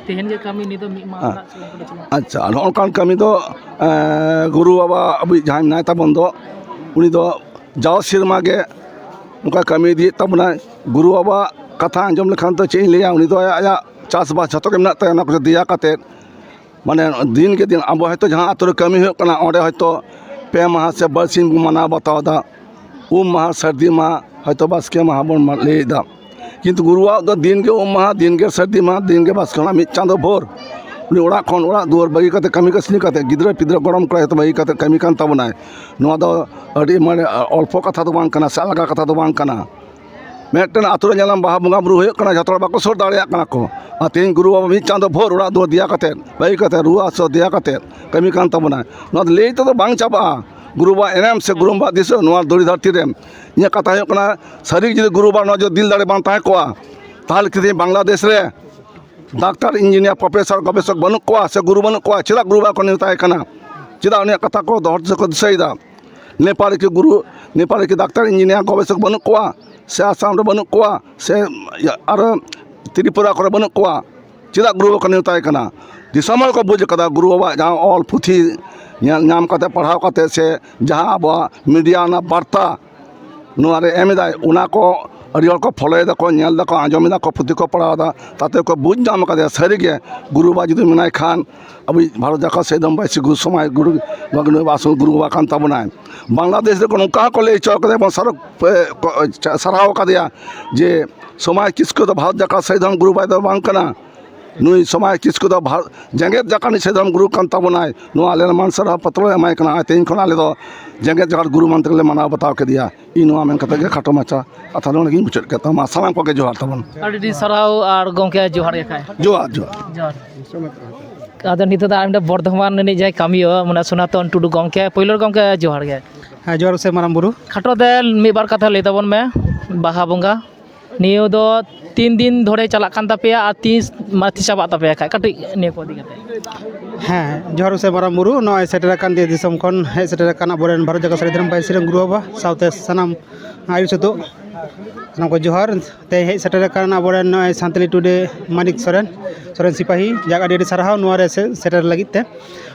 ᱛᱮᱦᱮᱧ ᱜᱮ ᱠᱟᱹᱢᱤ, ᱱᱤᱭᱟᱹ ᱫᱚ ᱢᱤᱫ ᱢᱟᱦᱟ ᱦᱮᱸ᱾ ᱨᱮᱱᱟᱜ ᱥᱮ ᱚᱱᱠᱟ ᱫᱚ ᱪᱮᱫ ᱦᱚᱸ? ᱟᱪᱪᱷᱟ, ᱱᱚᱜᱼᱚ ᱱᱚᱝᱠᱟᱱ ᱠᱟᱹᱢᱤ ᱫᱚ, ᱮᱸ, ᱜᱩᱨᱩ ᱵᱟᱵᱟ ᱟᱵᱚᱭᱤᱡ ᱡᱟᱦᱟᱸᱭ ᱢᱮᱱᱟᱭ ᱛᱟᱵᱚᱱ ᱫᱚ, ᱩᱱᱤ ᱫᱚ ᱡᱟᱣ ᱥᱮᱨᱢᱟ ᱜᱮ ᱱᱚᱝᱠᱟ ᱠᱟᱹᱢᱤ ᱤᱫᱤᱭᱮᱫ ᱛᱟᱵᱚᱱᱟᱭ᱾ ᱜᱩᱨᱩ ᱵᱟᱵᱟ ᱠᱟᱛᱷᱟ ᱟᱸᱡᱚᱢ ᱞᱮᱠᱷᱟᱱ ᱫᱚ ᱪᱮᱫ ᱤᱧ ᱞᱟᱹᱭᱟ, ᱩᱱᱤ ᱫᱚ ᱟᱭᱟᱜ, ᱟᱭᱟᱜ ᱪᱟᱥᱵᱟᱥ ᱡᱷᱚᱛᱚ ᱜᱮ ᱢᱮᱱᱟᱜ ᱛᱟᱭᱟ, ᱚᱱᱟ ᱠᱚ ᱫᱮᱭᱟ ᱠᱟᱛᱮᱫ, ᱢᱟᱱᱮ ᱫᱤᱱ ᱜᱮ ᱫᱤᱱ ᱟᱵᱚ ᱦᱚᱭᱛᱳ ᱡᱟᱦᱟᱸ ᱟᱛᱳ ᱨᱮ ᱠᱟᱹᱢᱤ ᱦᱩᱭᱩᱜ ᱠᱟᱱᱟ, ᱚᱸᱰᱮ ᱦᱚᱭᱛᱳ ᱯᱮ ᱢᱟᱦᱟ ᱥᱮ ᱵᱟᱨ ᱥᱤᱧ ᱵᱚᱱ ᱢᱟᱱᱟᱣ ᱵᱟᱛᱟᱣ ᱮᱫᱟ, ᱩᱢ ᱢᱟᱦᱟ, ᱥᱟᱹᱨᱫᱤ ᱢᱟᱦᱟ, ᱦᱚᱭᱛᱳ ᱵᱟᱥᱠᱮ ᱢᱟᱦᱟ ᱵᱚᱱ ᱢᱟ-, ᱞᱟᱹᱭᱮᱫᱟ, ᱠᱤᱱᱛᱩ ᱜᱩᱨᱩᱣᱟᱜ ᱫᱚ ᱫᱤᱱ ᱜᱮ ᱩᱢ ᱢᱟᱦᱟ, ᱫᱤᱱ ᱜᱮ ᱥᱟᱹᱨᱫᱤ ᱢᱟᱦᱟ, ᱫᱤᱱ ᱜᱮ ᱵᱟᱥᱠᱮ ᱢᱟᱦᱟ, ᱢᱤᱫ ᱪᱟᱸᱫᱳ ᱵᱷᱳᱨ ᱩᱱᱤ ᱚᱲᱟᱜ ᱠᱷᱚᱱ ᱚᱲᱟᱜ ᱫᱩᱣᱟᱹᱨ ᱵᱟᱹᱜᱤ ᱠᱟᱛᱮ, ᱠᱟᱹᱢᱤ ᱠᱟᱹᱥᱱᱤ ᱠᱟᱛᱮ, ᱜᱤᱫᱽᱨᱟᱹ ᱯᱤᱫᱽᱨᱟᱹ ᱜᱚᱲᱚᱢ ᱠᱚᱲᱟ ᱡᱚᱛᱚ ᱵᱟᱹᱜᱤ ᱠᱟᱛᱮ ᱠᱟᱹᱢᱤ ᱠᱟᱱ ᱛᱟᱵᱚᱱᱟᱭ᱾ ᱱᱚᱣᱟ ᱫᱚ ᱟᱹᱰᱤ ᱢᱟᱱᱮ ᱚᱞᱯᱚ ᱠᱟᱛᱷᱟ ᱫᱚ ᱵᱟᱝ ᱠᱟᱱᱟ ᱥᱮ ᱟᱞᱜᱟ ᱠᱟᱛᱷᱟ ᱫᱚ ᱵᱟᱝ ᱠᱟᱱᱟ᱾ ᱢᱤᱫᱴᱮᱱ ᱟᱹᱛᱩ ᱨᱮ ᱧᱮᱞᱟᱢ ᱵᱟᱦᱟ ᱵᱚᱸᱜᱟ ᱵᱩᱨᱩ ᱦᱩᱭᱩᱜ ᱠᱟᱱᱟ, ᱡᱚᱛᱚ ᱦᱚᱲ ᱵᱟᱠᱚ ᱥᱩᱨ ᱫᱟᱲᱮᱭᱟᱜ ᱠᱟᱱᱟ ᱠᱚ᱾ ᱟᱨ ᱛᱮᱦᱮᱧ ᱜᱩᱨᱩ ᱵᱟᱵᱟ ᱢᱤᱫ ᱪᱟᱸᱫᱚ ᱵᱷᱳᱨ ᱚᱲᱟᱜ ᱫᱩᱣᱟᱹᱨ ᱫᱮᱭᱟ ᱠᱟᱛᱮᱫ, ᱵᱟᱹᱜᱤ ᱠᱟᱛᱮᱫ, ᱨᱩᱣᱟᱹ ᱦᱟᱹᱥᱩ ᱫᱮᱭᱟ ᱠᱟᱛᱮᱫ ᱠᱟᱹᱢᱤ ᱠᱟᱱ ᱛᱟᱵᱚᱱᱟᱭ᱾ ᱱᱚᱣᱟ ᱫᱚ ᱞᱟᱹᱭ ᱛᱮᱫᱚ ᱵᱟᱝ ᱪᱟᱵᱟᱜᱼᱟ᱾ ᱜᱩᱨᱩ ᱵᱟᱵᱟ ᱮᱱᱮᱢ ᱥᱮ ᱜᱩᱨᱩ ᱵᱟᱵᱟ ᱫᱤᱥᱟᱹ ᱱᱚᱣᱟ ᱫᱷᱩᱲᱤ ᱫᱷᱟᱹᱨᱛᱤ ᱨᱮ᱾ ᱤᱧᱟᱹᱜ ᱠᱟᱛᱷᱟ ᱦᱩᱭᱩᱜ ᱠᱟᱱᱟ, ᱥᱟᱹᱨᱤ ᱡᱩᱫᱤ ᱜᱩᱨᱩ ᱵᱟᱵᱟ ᱱᱚᱣᱟ ᱡᱩᱫᱤ ᱫᱤᱞ ᱫᱟᱲᱮ ᱵᱟᱝ ᱛᱟᱦᱮᱸ ᱠᱚᱜᱼᱟ, ᱛᱟᱦᱚᱞᱮ ᱠᱤ ᱛᱮᱦᱮᱧ ᱵᱟᱝᱞᱟᱫᱮᱥ ᱨᱮ ᱰᱟᱠᱛᱟᱨ, ᱤᱧᱡᱤᱱᱤᱭᱟᱨ, ᱯᱨᱚᱯᱷᱮᱥᱚᱨ, ᱜᱚᱵᱮᱥᱚᱠ ᱵᱟᱹᱱᱩᱜ ᱠᱚᱣᱟ ᱥᱮ ᱜᱩᱨᱩ ᱵᱟᱹᱱᱩᱜ ᱠᱚᱣᱟ? ᱪᱮᱫᱟᱜ ᱜᱩᱨᱩ ᱵᱟᱵᱟ ᱠᱚ ᱱᱮᱣᱛᱟᱭ ᱠᱟᱱᱟ? ᱪᱮᱫᱟᱜ ᱩᱱᱤᱭᱟᱜ ᱠᱟᱛᱷᱟ ᱠᱚ ᱫᱚᱦᱚ ᱥᱮ ᱠᱚ ᱫᱤᱥᱟᱹᱭᱮᱫᱟ? ᱱᱮᱯᱟᱞ ᱨᱮ ᱠᱤ ᱜᱩᱨᱩ, ᱱᱮᱯᱟᱞ ᱨᱮ ᱠᱤ ᱰᱟᱠᱛᱟᱨ, ᱤᱧᱡᱤᱱᱤᱭᱟᱨ, ᱜᱚᱵᱮᱥᱚᱠ ᱵᱟᱹᱱᱩᱜ ᱠᱚᱣᱟ ᱥᱮ ᱟᱥᱟᱢ ᱨᱮ ᱵᱟᱹᱱᱩᱜ ᱠᱚᱣᱟ ᱥᱮ ᱟᱨᱚ ᱛᱨᱤᱯᱩᱨᱟ ᱠᱚᱨᱮ ᱵᱟᱹᱱᱩᱜ ᱠᱚᱣᱟ? ᱪᱮᱫᱟᱜ ᱜᱩᱨᱩ ᱵᱟᱵᱟ ᱠᱚ ᱱᱮᱣᱛᱟᱭ ᱠᱟᱱᱟ? ᱫᱤᱥᱚᱢ ᱦᱚᱲ ᱠᱚ ᱵᱩᱡᱽ ᱠᱟᱫᱟ ᱜᱩᱨᱩ ᱵᱟᱵᱟᱣᱟᱜ ᱡᱟᱦᱟᱸ ᱚᱞ ᱯᱩᱛᱷᱤ ᱧᱮᱞ ᱧᱟᱢ ᱠᱟᱛᱮ, ᱯᱟᱲᱦᱟᱣ ᱠᱟᱛᱮ ᱥᱮ ᱡᱟᱦᱟᱸ ᱟᱵᱚᱣᱟᱜ ᱢᱤᱰᱤᱭᱟ ᱨᱮᱱᱟᱜ ᱵᱟᱨᱛᱟ ᱱᱚᱣᱟ ᱨᱮ ᱮᱢ ᱮᱫᱟᱭ, ᱚᱱᱟ ᱠᱚ ᱟᱹᱰᱤ ᱦᱚᱲ ᱠᱚ ᱯᱷᱚᱞᱳᱭ ᱫᱟᱠᱚ, ᱧᱮᱞ ᱫᱟᱠᱚ, ᱟᱸᱡᱚᱢ ᱮᱫᱟ ᱠᱚ, ᱯᱩᱛᱷᱤ ᱠᱚ ᱯᱟᱲᱦᱟᱣ ᱮᱫᱟ, ᱛᱟᱛᱮ ᱠᱚ ᱵᱩᱡᱽ ᱧᱟᱢ ᱠᱟᱫᱟ ᱥᱟᱹᱨᱤ ᱜᱮ ᱜᱩᱨᱩ ᱵᱟᱵᱟ ᱡᱩᱫᱤ ᱢᱮᱱᱟᱭ ᱠᱷᱟᱱ ᱟᱵᱚᱭᱤᱡ ᱵᱷᱟᱨᱚᱛ ᱡᱟᱠᱟᱛ ᱥᱮᱫᱚᱢ ᱵᱟᱭᱥᱤ ᱜᱩᱨᱩ ᱥᱚᱢᱟᱭ ᱜᱩᱨᱩ ᱵᱟᱵᱟ ᱱᱩᱭ ᱟᱥᱚᱞ ᱜᱩᱨᱩ ᱵᱟᱵᱟ ᱠᱟᱱ ᱛᱟᱵᱚᱱᱟᱭ᱾ ᱵᱟᱝᱞᱟᱫᱮᱥ ᱨᱮ ᱱᱚᱝᱠᱟ ᱦᱚᱸᱠᱚ ᱞᱟᱹᱭ ᱦᱚᱪᱚ ᱠᱟᱫᱟ ᱮᱵᱚᱝ ᱥᱟᱨᱚ-, ᱯᱮ-, ᱠᱚ-, ᱥᱟᱨᱦᱟᱣ ᱠᱟᱫᱮᱭᱟ ᱡᱮ ᱥᱚᱢᱟᱭ ᱠᱤᱥᱠᱩ ᱫᱚ ᱵᱷᱟᱨᱚᱛ ᱡᱟᱠᱟᱛ ᱥᱮᱫᱚᱢ ᱜᱩᱨᱩ ᱵᱟᱵᱟ ᱫᱚ ᱵᱟᱝ ᱠᱟᱱᱟ᱾ ᱱᱩᱭ ᱥᱚᱢᱟᱭ ᱠᱤᱥᱠᱩ ᱫᱚ ᱵᱷᱟᱨ-, ᱡᱮᱜᱮᱛ ᱡᱟᱠᱟᱛ ᱨᱤᱱᱤᱡ ᱥᱮᱫᱚᱢ ᱜᱩᱨᱩ ᱠᱟᱱ ᱛᱟᱵᱚᱱᱟᱭ᱾ ᱱᱚᱣᱟ ᱟᱞᱮ ᱞᱮ ᱢᱟᱱ ᱥᱟᱨᱦᱟᱣ ᱯᱚᱛᱨᱚ ᱞᱮ ᱮᱢᱟᱭ ᱠᱟᱱᱟ᱾ ᱟᱨ ᱛᱮᱦᱮᱧ ᱠᱷᱚᱱ ᱟᱞᱮ ᱫᱚ ᱡᱮᱜᱮᱛ ᱡᱟᱠᱟᱛ ᱜᱩᱨᱩ ᱢᱟᱱ ᱛᱮᱜᱮ ᱞᱮ ᱢᱟᱱᱟᱣ ᱵᱟᱛᱟᱣ ᱠᱮᱫᱮᱭᱟ᱾ ᱤᱧ ᱱᱚᱣᱟ ᱢᱮᱱ ᱠᱟᱛᱮ ᱜᱮ ᱠᱷᱟᱴᱚ ᱢᱟᱪᱷᱟ ᱠᱟᱛᱷᱟ ᱱᱚᱰᱮ ᱜᱤᱧ ᱢᱩᱪᱟᱹᱫ ᱠᱮᱫ ᱛᱟᱢᱟ᱾ ᱥᱟᱱᱟᱢ ᱠᱚᱜᱮ ᱡᱚᱦᱟᱨ ᱛᱟᱵᱚᱱ᱾ ᱟᱹᱰᱤ ᱟᱹᱰᱤ ᱥᱟᱨᱦᱟᱣ ᱟᱨ ᱜᱚᱢᱠᱮ ᱡᱚᱦᱟᱨ ᱜᱮ ᱠᱷᱟᱡ᱾ ᱡᱚᱦᱟᱨ, ᱡᱚᱦᱟᱨ᱾ ᱡᱚᱦᱟᱨ᱾ ᱟᱫᱚ ᱱᱤᱛᱚᱜ ᱫᱚ ᱟᱨ ᱢᱤᱫᱴᱮᱱ ᱵᱚᱨᱫᱷᱚᱢᱟᱱ ᱨᱤᱱᱤᱡ ᱡᱟᱦᱟᱸᱭ ᱠᱟᱹᱢᱤᱭᱟᱹ, ᱢᱟᱱᱮ ᱥᱚᱱᱟᱛᱚᱱ ᱴᱩᱰᱩ ᱜᱚᱢᱠᱮ, ᱯᱳᱭᱞᱳ ᱨᱮ ᱜᱚᱢᱠᱮ ᱡᱚᱦᱟᱨ ᱜᱮ᱾ ᱦᱮᱸ, ᱡᱚᱦᱟᱨ ᱥᱮ ᱢᱟᱨᱟᱝ ᱵᱩᱨᱩ᱾ ᱠᱷᱟᱴᱚ ᱛᱮ ᱢᱤᱫ ᱵᱟᱨ ᱠᱟᱛᱷᱟ ᱞᱟᱹᱭ ᱛᱟᱵᱚᱱ ᱢᱮ, ᱵᱟᱦᱟ ᱵᱚᱸᱜᱟ ᱱᱤᱭᱟᱹ ᱫᱚ ᱛᱤᱱ ᱫᱤᱱ ᱫᱷᱚᱨᱮ ᱪᱟᱞᱟᱜ ᱠᱟᱱ ᱛᱟᱯᱮᱭᱟ ᱟᱨ ᱛᱤᱥ ᱢᱟᱱᱮ ᱛᱤᱥ ᱪᱟᱵᱟᱜ ᱛᱟᱯᱮᱭᱟ ᱠᱷᱟᱡ, ᱠᱟᱹᱴᱤᱡ ᱱᱤᱭᱟᱹ ᱠᱚ ᱤᱫᱤ ᱠᱟᱛᱮ᱾ ᱦᱮᱸ, ᱡᱚᱦᱟᱨ ᱥᱮ ᱢᱟᱨᱟᱝ ᱵᱩᱨᱩ, ᱱᱚᱜᱼᱚᱭ ᱥᱮᱴᱮᱨ ᱟᱠᱟᱱ ᱫᱮᱥ ᱫᱤᱥᱚᱢ ᱠᱷᱚᱱ ᱦᱮᱡ ᱥᱮᱴᱮᱨ ᱟᱠᱟᱱ ᱟᱵᱚᱨᱮᱱ ᱵᱷᱟᱨᱚᱛ ᱡᱟᱠᱟᱛ ᱥᱟᱹᱨᱤ ᱫᱷᱚᱨᱚᱢ ᱵᱟᱭᱥᱤ ᱨᱮᱱ ᱜᱩᱨᱩ ᱵᱟᱵᱟ ᱥᱟᱶᱛᱮ ᱥᱟᱱᱟᱢ ᱟᱹᱭᱩᱨ ᱥᱩᱛᱩᱜ, ᱥᱟᱱᱟᱢ ᱠᱚ ᱡᱚᱦᱟᱨ᱾ ᱛᱮ ᱦᱮᱡ ᱥᱮᱴᱮᱨ ᱟᱠᱟᱱ ᱟᱵᱚᱨᱮᱱ ᱱᱚᱜᱼᱚᱭ ᱥᱟᱱᱛᱟᱞᱤ ᱴᱩᱰᱮ ᱢᱟᱱᱤᱠ ᱥᱚᱨᱮᱱ, ᱥᱚᱨᱮᱱ ᱥᱤᱯᱟᱦᱤ, ᱡᱟᱠ ᱟᱹᱰᱤ ᱟᱹᱰᱤ ᱥᱟᱨᱦᱟᱣ ᱱᱚᱣᱟ ᱨᱮ ᱥᱮ-, ᱥᱮᱴᱮᱨ ᱞᱟᱹᱜᱤᱫ ᱛᱮ᱾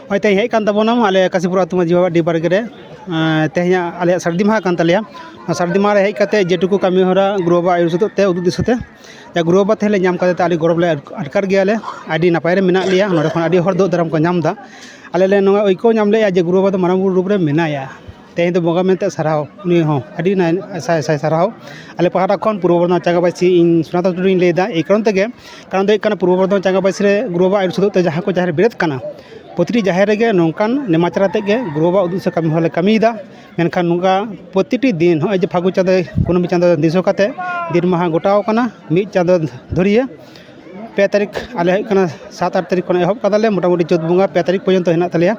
ᱱᱚᱜᱼᱚᱭ ᱛᱮᱦᱮᱧ ᱦᱮᱡ ᱠᱟᱱ ᱛᱟᱵᱚᱱᱟᱢ ᱟᱞᱮ ᱠᱟᱥᱤᱯᱩᱨ ᱟᱹᱛᱩ ᱢᱟᱹᱡᱷᱤ ᱵᱟᱵᱟ ᱰᱤ ᱵᱟᱲᱜᱮ ᱨᱮ᱾ ᱮᱸ, ᱛᱮᱦᱮᱧᱟᱜ ᱟᱞᱮᱭᱟᱜ ᱥᱟᱹᱨᱫᱤ ᱢᱟᱦᱟ ᱠᱟᱱ ᱛᱟᱞᱮᱭᱟ᱾ ᱱᱚᱣᱟ ᱥᱟᱹᱨᱫᱤ ᱢᱟᱦᱟ ᱨᱮ ᱦᱮᱡ ᱠᱟᱛᱮ ᱡᱮᱴᱩᱠᱩ ᱠᱟᱹᱢᱤ ᱦᱚᱨᱟ ᱜᱩᱨᱩ ᱵᱟᱵᱟ ᱟᱹᱭᱩᱨ ᱥᱩᱛᱩᱜ ᱛᱮ, ᱩᱫᱩᱜ ᱫᱤᱥᱟᱹ ᱛᱮ, ᱡᱟ ᱜᱩᱨᱩ ᱵᱟᱵᱟ ᱛᱮᱦᱮᱧ ᱞᱮ ᱧᱟᱢ ᱠᱟᱫᱮ ᱛᱮ ᱟᱹᱰᱤ ᱜᱚᱨᱚᱵᱽ ᱞᱮ ᱟᱴᱠᱟᱨ ᱜᱮᱭᱟᱞᱮ᱾ ᱟᱹᱰᱤ ᱱᱟᱯᱟᱭ ᱨᱮ ᱢᱮᱱᱟᱜ ᱞᱮᱭᱟ᱾ ᱱᱚᱰᱮ ᱠᱷᱚᱱ ᱟᱹᱰᱤ ᱦᱚᱲ ᱫᱩᱜ ᱫᱟᱨᱟᱢ ᱠᱚ ᱧᱟᱢ ᱮᱫᱟ᱾ ᱟᱞᱮ ᱞᱮ ᱱᱚᱣᱟ ᱟᱹᱭᱠᱟᱹᱣ ᱧᱟᱢ ᱞᱮᱫᱼᱟ ᱡᱮ ᱜᱩᱨᱩ ᱵᱟᱵᱟ ᱫᱚ ᱢᱟᱨᱟᱝ ᱵᱩᱨᱩ ᱨᱩᱯ ᱨᱮ ᱢᱮᱱᱟᱭᱟ᱾ ᱛᱮᱦᱮᱧ ᱫᱚ ᱵᱚᱸᱜᱟ ᱢᱮᱱᱛᱮ ᱥᱟᱨᱦᱟᱣ, ᱩᱱᱤ ᱦᱚᱸ ᱟᱹᱰᱤ ᱱᱟᱭ-, ᱥᱟᱭ ᱥᱟᱭ ᱥᱟᱨᱦᱟᱣ᱾ ᱟᱞᱮ ᱯᱟᱦᱴᱟ ᱠᱷᱚᱱ ᱯᱩᱨᱵᱚ ᱵᱚᱨᱫᱷᱚᱢᱟᱱ ᱪᱟᱸᱜᱟ ᱵᱟᱹᱭᱥᱤ ᱤᱧ ᱥᱳᱱᱟᱛᱚᱱ ᱴᱩᱰᱩᱧ ᱞᱟᱹᱭᱫᱟ᱾ ᱮᱭ ᱠᱟᱨᱚᱱ ᱛᱮᱜᱮ, ᱠᱟᱨᱚᱱ ᱫᱚ ᱦᱩᱭᱩᱜ ᱠᱟᱱᱟ ᱯᱩᱨᱵᱚ ᱵᱚᱨᱫᱷᱚᱢᱟᱱ ᱪᱟᱸᱜᱟ ᱵᱟᱹᱭᱥᱤ ᱨᱮ ᱜᱩᱨᱩ ᱵᱟᱵᱟ ᱟᱹᱭᱩᱨ ᱥᱩᱛᱩᱜ ᱛᱮ ᱡᱟᱦᱟᱸ ᱠᱚ ᱡᱟᱦᱮᱨ ᱵᱮᱨᱮᱫ ᱠᱟᱱᱟ, ᱯᱨᱚᱛᱤᱴᱤ ᱡᱟᱦᱮᱨ ᱨᱮᱜᱮ ᱱᱚᱝᱠᱟᱱ ᱱᱮᱢᱟᱪᱟᱨᱟ ᱟᱛᱮᱫ ᱜᱮ ᱜᱩᱨᱩ ᱵᱟᱵᱟ ᱩᱫᱩᱜ ᱥᱮ ᱠᱟᱹᱢᱤ ᱦᱚᱨᱟ ᱞᱮ ᱠᱟᱹᱢᱤᱭᱮᱫᱟ᱾ ᱢᱮᱱᱠᱷᱟᱱ ᱱᱚᱝᱠᱟ ᱯᱨᱚᱛᱤᱴᱤ ᱫᱤᱱ, ᱱᱚᱜᱼᱚᱭ ᱡᱮ ᱯᱷᱟᱹᱜᱩᱱ ᱪᱟᱸᱫᱳ, ᱠᱩᱱᱟᱹᱢᱤ ᱪᱟᱸᱫᱳ ᱫᱤᱥᱟᱹ ᱠᱟᱛᱮ ᱫᱤᱱ ᱢᱟᱦᱟ ᱜᱚᱴᱟᱣ ᱟᱠᱟᱱᱟ, ᱢᱤᱫ ᱪᱟᱸᱫᱳ ᱫᱷᱩᱨᱤᱭᱟᱹ᱾ ᱯᱮ ᱛᱟᱹᱨᱤᱠᱷ ᱟᱞᱮ ᱦᱩᱭᱩᱜ ᱠᱟᱱᱟ, ᱥᱟᱛ ᱟᱴ ᱛᱟᱹᱨᱤᱠᱷ ᱠᱷᱚᱱ ᱮᱦᱚᱵ ᱠᱟᱫᱟᱞᱮ, ᱢᱚᱴᱟᱢᱩᱴᱤ ᱪᱟᱹᱛ ᱵᱚᱸᱜᱟ ᱯᱮ ᱛᱟᱹᱨᱤᱠᱷ ᱯᱚᱨᱡᱚᱱᱛᱚ ᱦᱮᱱᱟᱜ ᱛᱟᱞᱮᱭᱟ᱾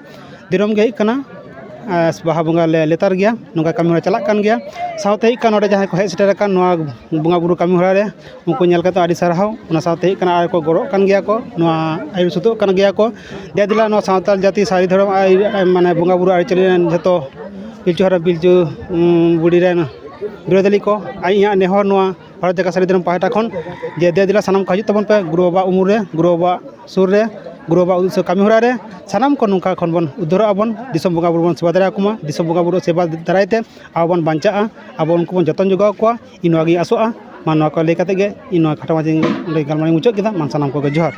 ᱫᱤᱱᱟᱹᱢ ᱜᱮ ᱦᱩᱭᱩᱜ ᱠᱟᱱᱟ, ᱟᱨ ᱵᱟᱦᱟ ᱵᱚᱸᱜᱟ ᱞᱮ ᱞᱮᱛᱟᱲ ᱜᱮᱭᱟ᱾ ᱱᱚᱝᱠᱟ ᱠᱟᱹᱢᱤ ᱦᱚᱨᱟ ᱪᱟᱞᱟᱜ ᱠᱟᱱ ᱜᱮᱭᱟ᱾ ᱥᱟᱶᱛᱮ ᱦᱩᱭᱩᱜ ᱠᱟᱱᱟ, ᱱᱚᱰᱮ ᱡᱟᱦᱟᱸᱭ ᱠᱚ ᱦᱮᱡ ᱥᱮᱴᱮᱨ ᱟᱠᱟᱱ ᱱᱚᱣᱟ ᱵᱚᱸᱜᱟ ᱵᱩᱨᱩ ᱠᱟᱹᱢᱤ ᱦᱚᱨᱟ ᱨᱮ, ᱩᱱᱠᱩ ᱧᱮᱞ ᱠᱟᱛᱮ ᱟᱹᱰᱤ ᱥᱟᱨᱦᱟᱣ᱾ ᱚᱱᱟ ᱥᱟᱶᱛᱮ ᱦᱩᱭᱩᱜ ᱠᱟᱱᱟ, ᱟᱨ ᱠᱚ ᱜᱚᱲᱚᱜ ᱠᱟᱱ ᱜᱮᱭᱟ ᱠᱚ, ᱱᱚᱣᱟ ᱟᱹᱭᱩᱨ ᱥᱩᱛᱩᱜ ᱠᱟᱱ ᱜᱮᱭᱟ ᱠᱚ᱾ ᱫᱮ ᱫᱮᱞᱟ ᱱᱚᱣᱟ ᱥᱟᱶᱛᱟᱞ ᱡᱟᱹᱛᱤ ᱥᱟᱹᱨᱤ ᱫᱷᱚᱨᱚᱢ ᱟᱹᱭ-, ᱢᱟᱱᱮ ᱵᱚᱸᱜᱟ ᱵᱩᱨᱩ ᱟᱹᱨᱤᱪᱟᱹᱞᱤ ᱨᱮᱱ ᱡᱷᱚᱛᱚ ᱯᱤᱞᱪᱩ ᱦᱟᱲᱟᱢ ᱯᱤᱞᱪᱩ, ᱩᱸ, ᱵᱩᱲᱦᱤ ᱨᱮᱱ ᱵᱤᱨᱳᱫᱷᱟᱞᱤ ᱠᱚ, ᱟᱨ ᱤᱧᱟᱹᱜ ᱱᱮᱦᱚᱨ ᱱᱚᱣᱟ ᱵᱷᱟᱨᱚᱛ ᱡᱟᱠᱟᱛ ᱥᱟᱹᱨᱤ ᱫᱷᱚᱨᱚᱢ ᱯᱟᱦᱴᱟ ᱠᱷᱚᱱ ᱡᱮ ᱫᱮ ᱫᱮᱞᱟ ᱥᱟᱱᱟᱢ ᱠᱚ ᱦᱤᱡᱩᱜ ᱛᱟᱵᱚᱱ ᱯᱮ ᱜᱩᱨᱩ ᱵᱟᱵᱟ ᱩᱢᱩᱞ ᱨᱮ, ᱜᱩᱨᱩ ᱵᱟᱵᱟ ᱥᱩᱨ ᱨᱮ, ᱜᱩᱨᱩ ᱵᱟᱵᱟ ᱩᱫᱩᱜ ᱥᱮ ᱠᱟᱹᱢᱤ ᱦᱚᱨᱟ ᱨᱮ᱾ ᱥᱟᱱᱟᱢ ᱠᱚ ᱱᱚᱝᱠᱟ ᱠᱷᱚᱱ ᱵᱚᱱ ᱩᱫᱷᱟᱹᱨᱚᱜ ᱟᱵᱚᱱ, ᱫᱤᱥᱚᱢ ᱵᱚᱸᱜᱟ ᱵᱩᱨᱩ ᱵᱚᱱ ᱥᱮᱵᱟ ᱫᱟᱲᱮᱭᱟᱠᱚ ᱢᱟ, ᱫᱤᱥᱚᱢ ᱵᱚᱸᱜᱟ ᱵᱩᱨᱩ ᱥᱮᱵᱟ ᱫᱟᱨᱟᱭ ᱛᱮ ᱟᱵᱚ ᱵᱚᱱ ᱵᱟᱧᱪᱟᱜᱼᱟ, ᱟᱵᱚ ᱩᱱᱠᱩ ᱵᱚᱱ ᱡᱚᱛᱚᱱ ᱡᱚᱜᱟᱣ ᱠᱚᱣᱟ᱾ ᱤᱧ ᱱᱚᱣᱟ ᱜᱤᱧ ᱟᱥᱚᱜᱼᱟ᱾ ᱢᱟ ᱱᱚᱣᱟ ᱠᱚ ᱞᱟᱹᱭ ᱠᱟᱛᱮ ᱜᱮ ᱤᱧ ᱱᱚᱣᱟ ᱠᱷᱟᱴᱚ ᱢᱟᱪᱷᱟᱧ ᱚᱸᱰᱮ ᱜᱟᱞᱢᱟᱨᱟᱣ ᱤᱧ ᱢᱩᱪᱟᱹᱫ ᱠᱮᱫᱟ᱾ ᱢᱟ ᱥᱟᱱᱟᱢ ᱠᱚᱜᱮ ᱡᱚᱦᱟᱨ᱾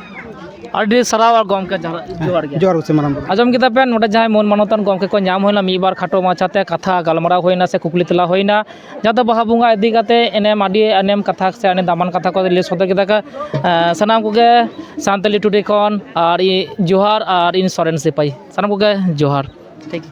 ᱟᱹᱰᱤ ᱥᱟᱨᱦᱟᱣ ᱟᱨ ᱜᱚᱢᱠᱮ ᱡᱚᱦᱟᱨ, ᱡᱚᱦᱟᱨ ᱜᱮ᱾ ᱡᱚᱦᱟᱨ ᱜᱮ ᱥᱮ ᱢᱟᱨᱟᱝ ᱵᱩᱨᱩ᱾ ᱟᱸᱡᱚᱢ ᱠᱮᱫᱟ ᱯᱮ, ᱱᱚᱰᱮ ᱡᱟᱦᱟᱸᱭ ᱢᱟᱹᱱ ᱢᱟᱱᱚᱛᱟᱱ ᱜᱚᱢᱠᱮ ᱠᱚ ᱧᱟᱢ ᱦᱩᱭᱱᱟ, ᱢᱤᱫ ᱵᱟᱨ ᱠᱷᱟᱴᱚ ᱢᱟᱪᱷᱟᱛᱮ ᱠᱟᱛᱷᱟ ᱜᱟᱞᱢᱟᱨᱟᱣ ᱦᱩᱭᱱᱟ ᱥᱮ ᱠᱩᱠᱞᱤ ᱛᱮᱞᱟ ᱦᱩᱭᱱᱟ, ᱡᱟᱦᱟᱸ ᱫᱚ ᱵᱟᱦᱟ ᱵᱚᱸᱜᱟ ᱤᱫᱤ ᱠᱟᱛᱮ ᱮᱱᱮᱢ, ᱟᱹᱰᱤ ᱮᱱᱮᱢ ᱠᱟᱛᱷᱟ ᱥᱮ ᱟᱹᱰᱤ ᱫᱟᱢᱟᱱ ᱠᱟᱛᱷᱟ ᱠᱚ ᱞᱟᱹᱭ ᱥᱚᱫᱚᱨ ᱠᱮᱫᱟ ᱠᱚ᱾ ᱮᱸ, ᱥᱟᱱᱟᱢ ᱠᱚᱜᱮ ᱥᱟᱱᱛᱟᱞᱤ ᱴᱩᱰᱮ ᱠᱷᱚᱱ ᱟᱨ ᱤ-, ᱡᱚᱦᱟᱨ ᱟᱨ ᱤᱧ ᱥᱚᱨᱮᱱ ᱥᱤᱯᱟᱹᱦᱤ, ᱥᱟᱱᱟᱢ ᱠᱚᱜᱮ ᱡᱚᱦᱟᱨ᱾ ᱴᱷᱤᱠ᱾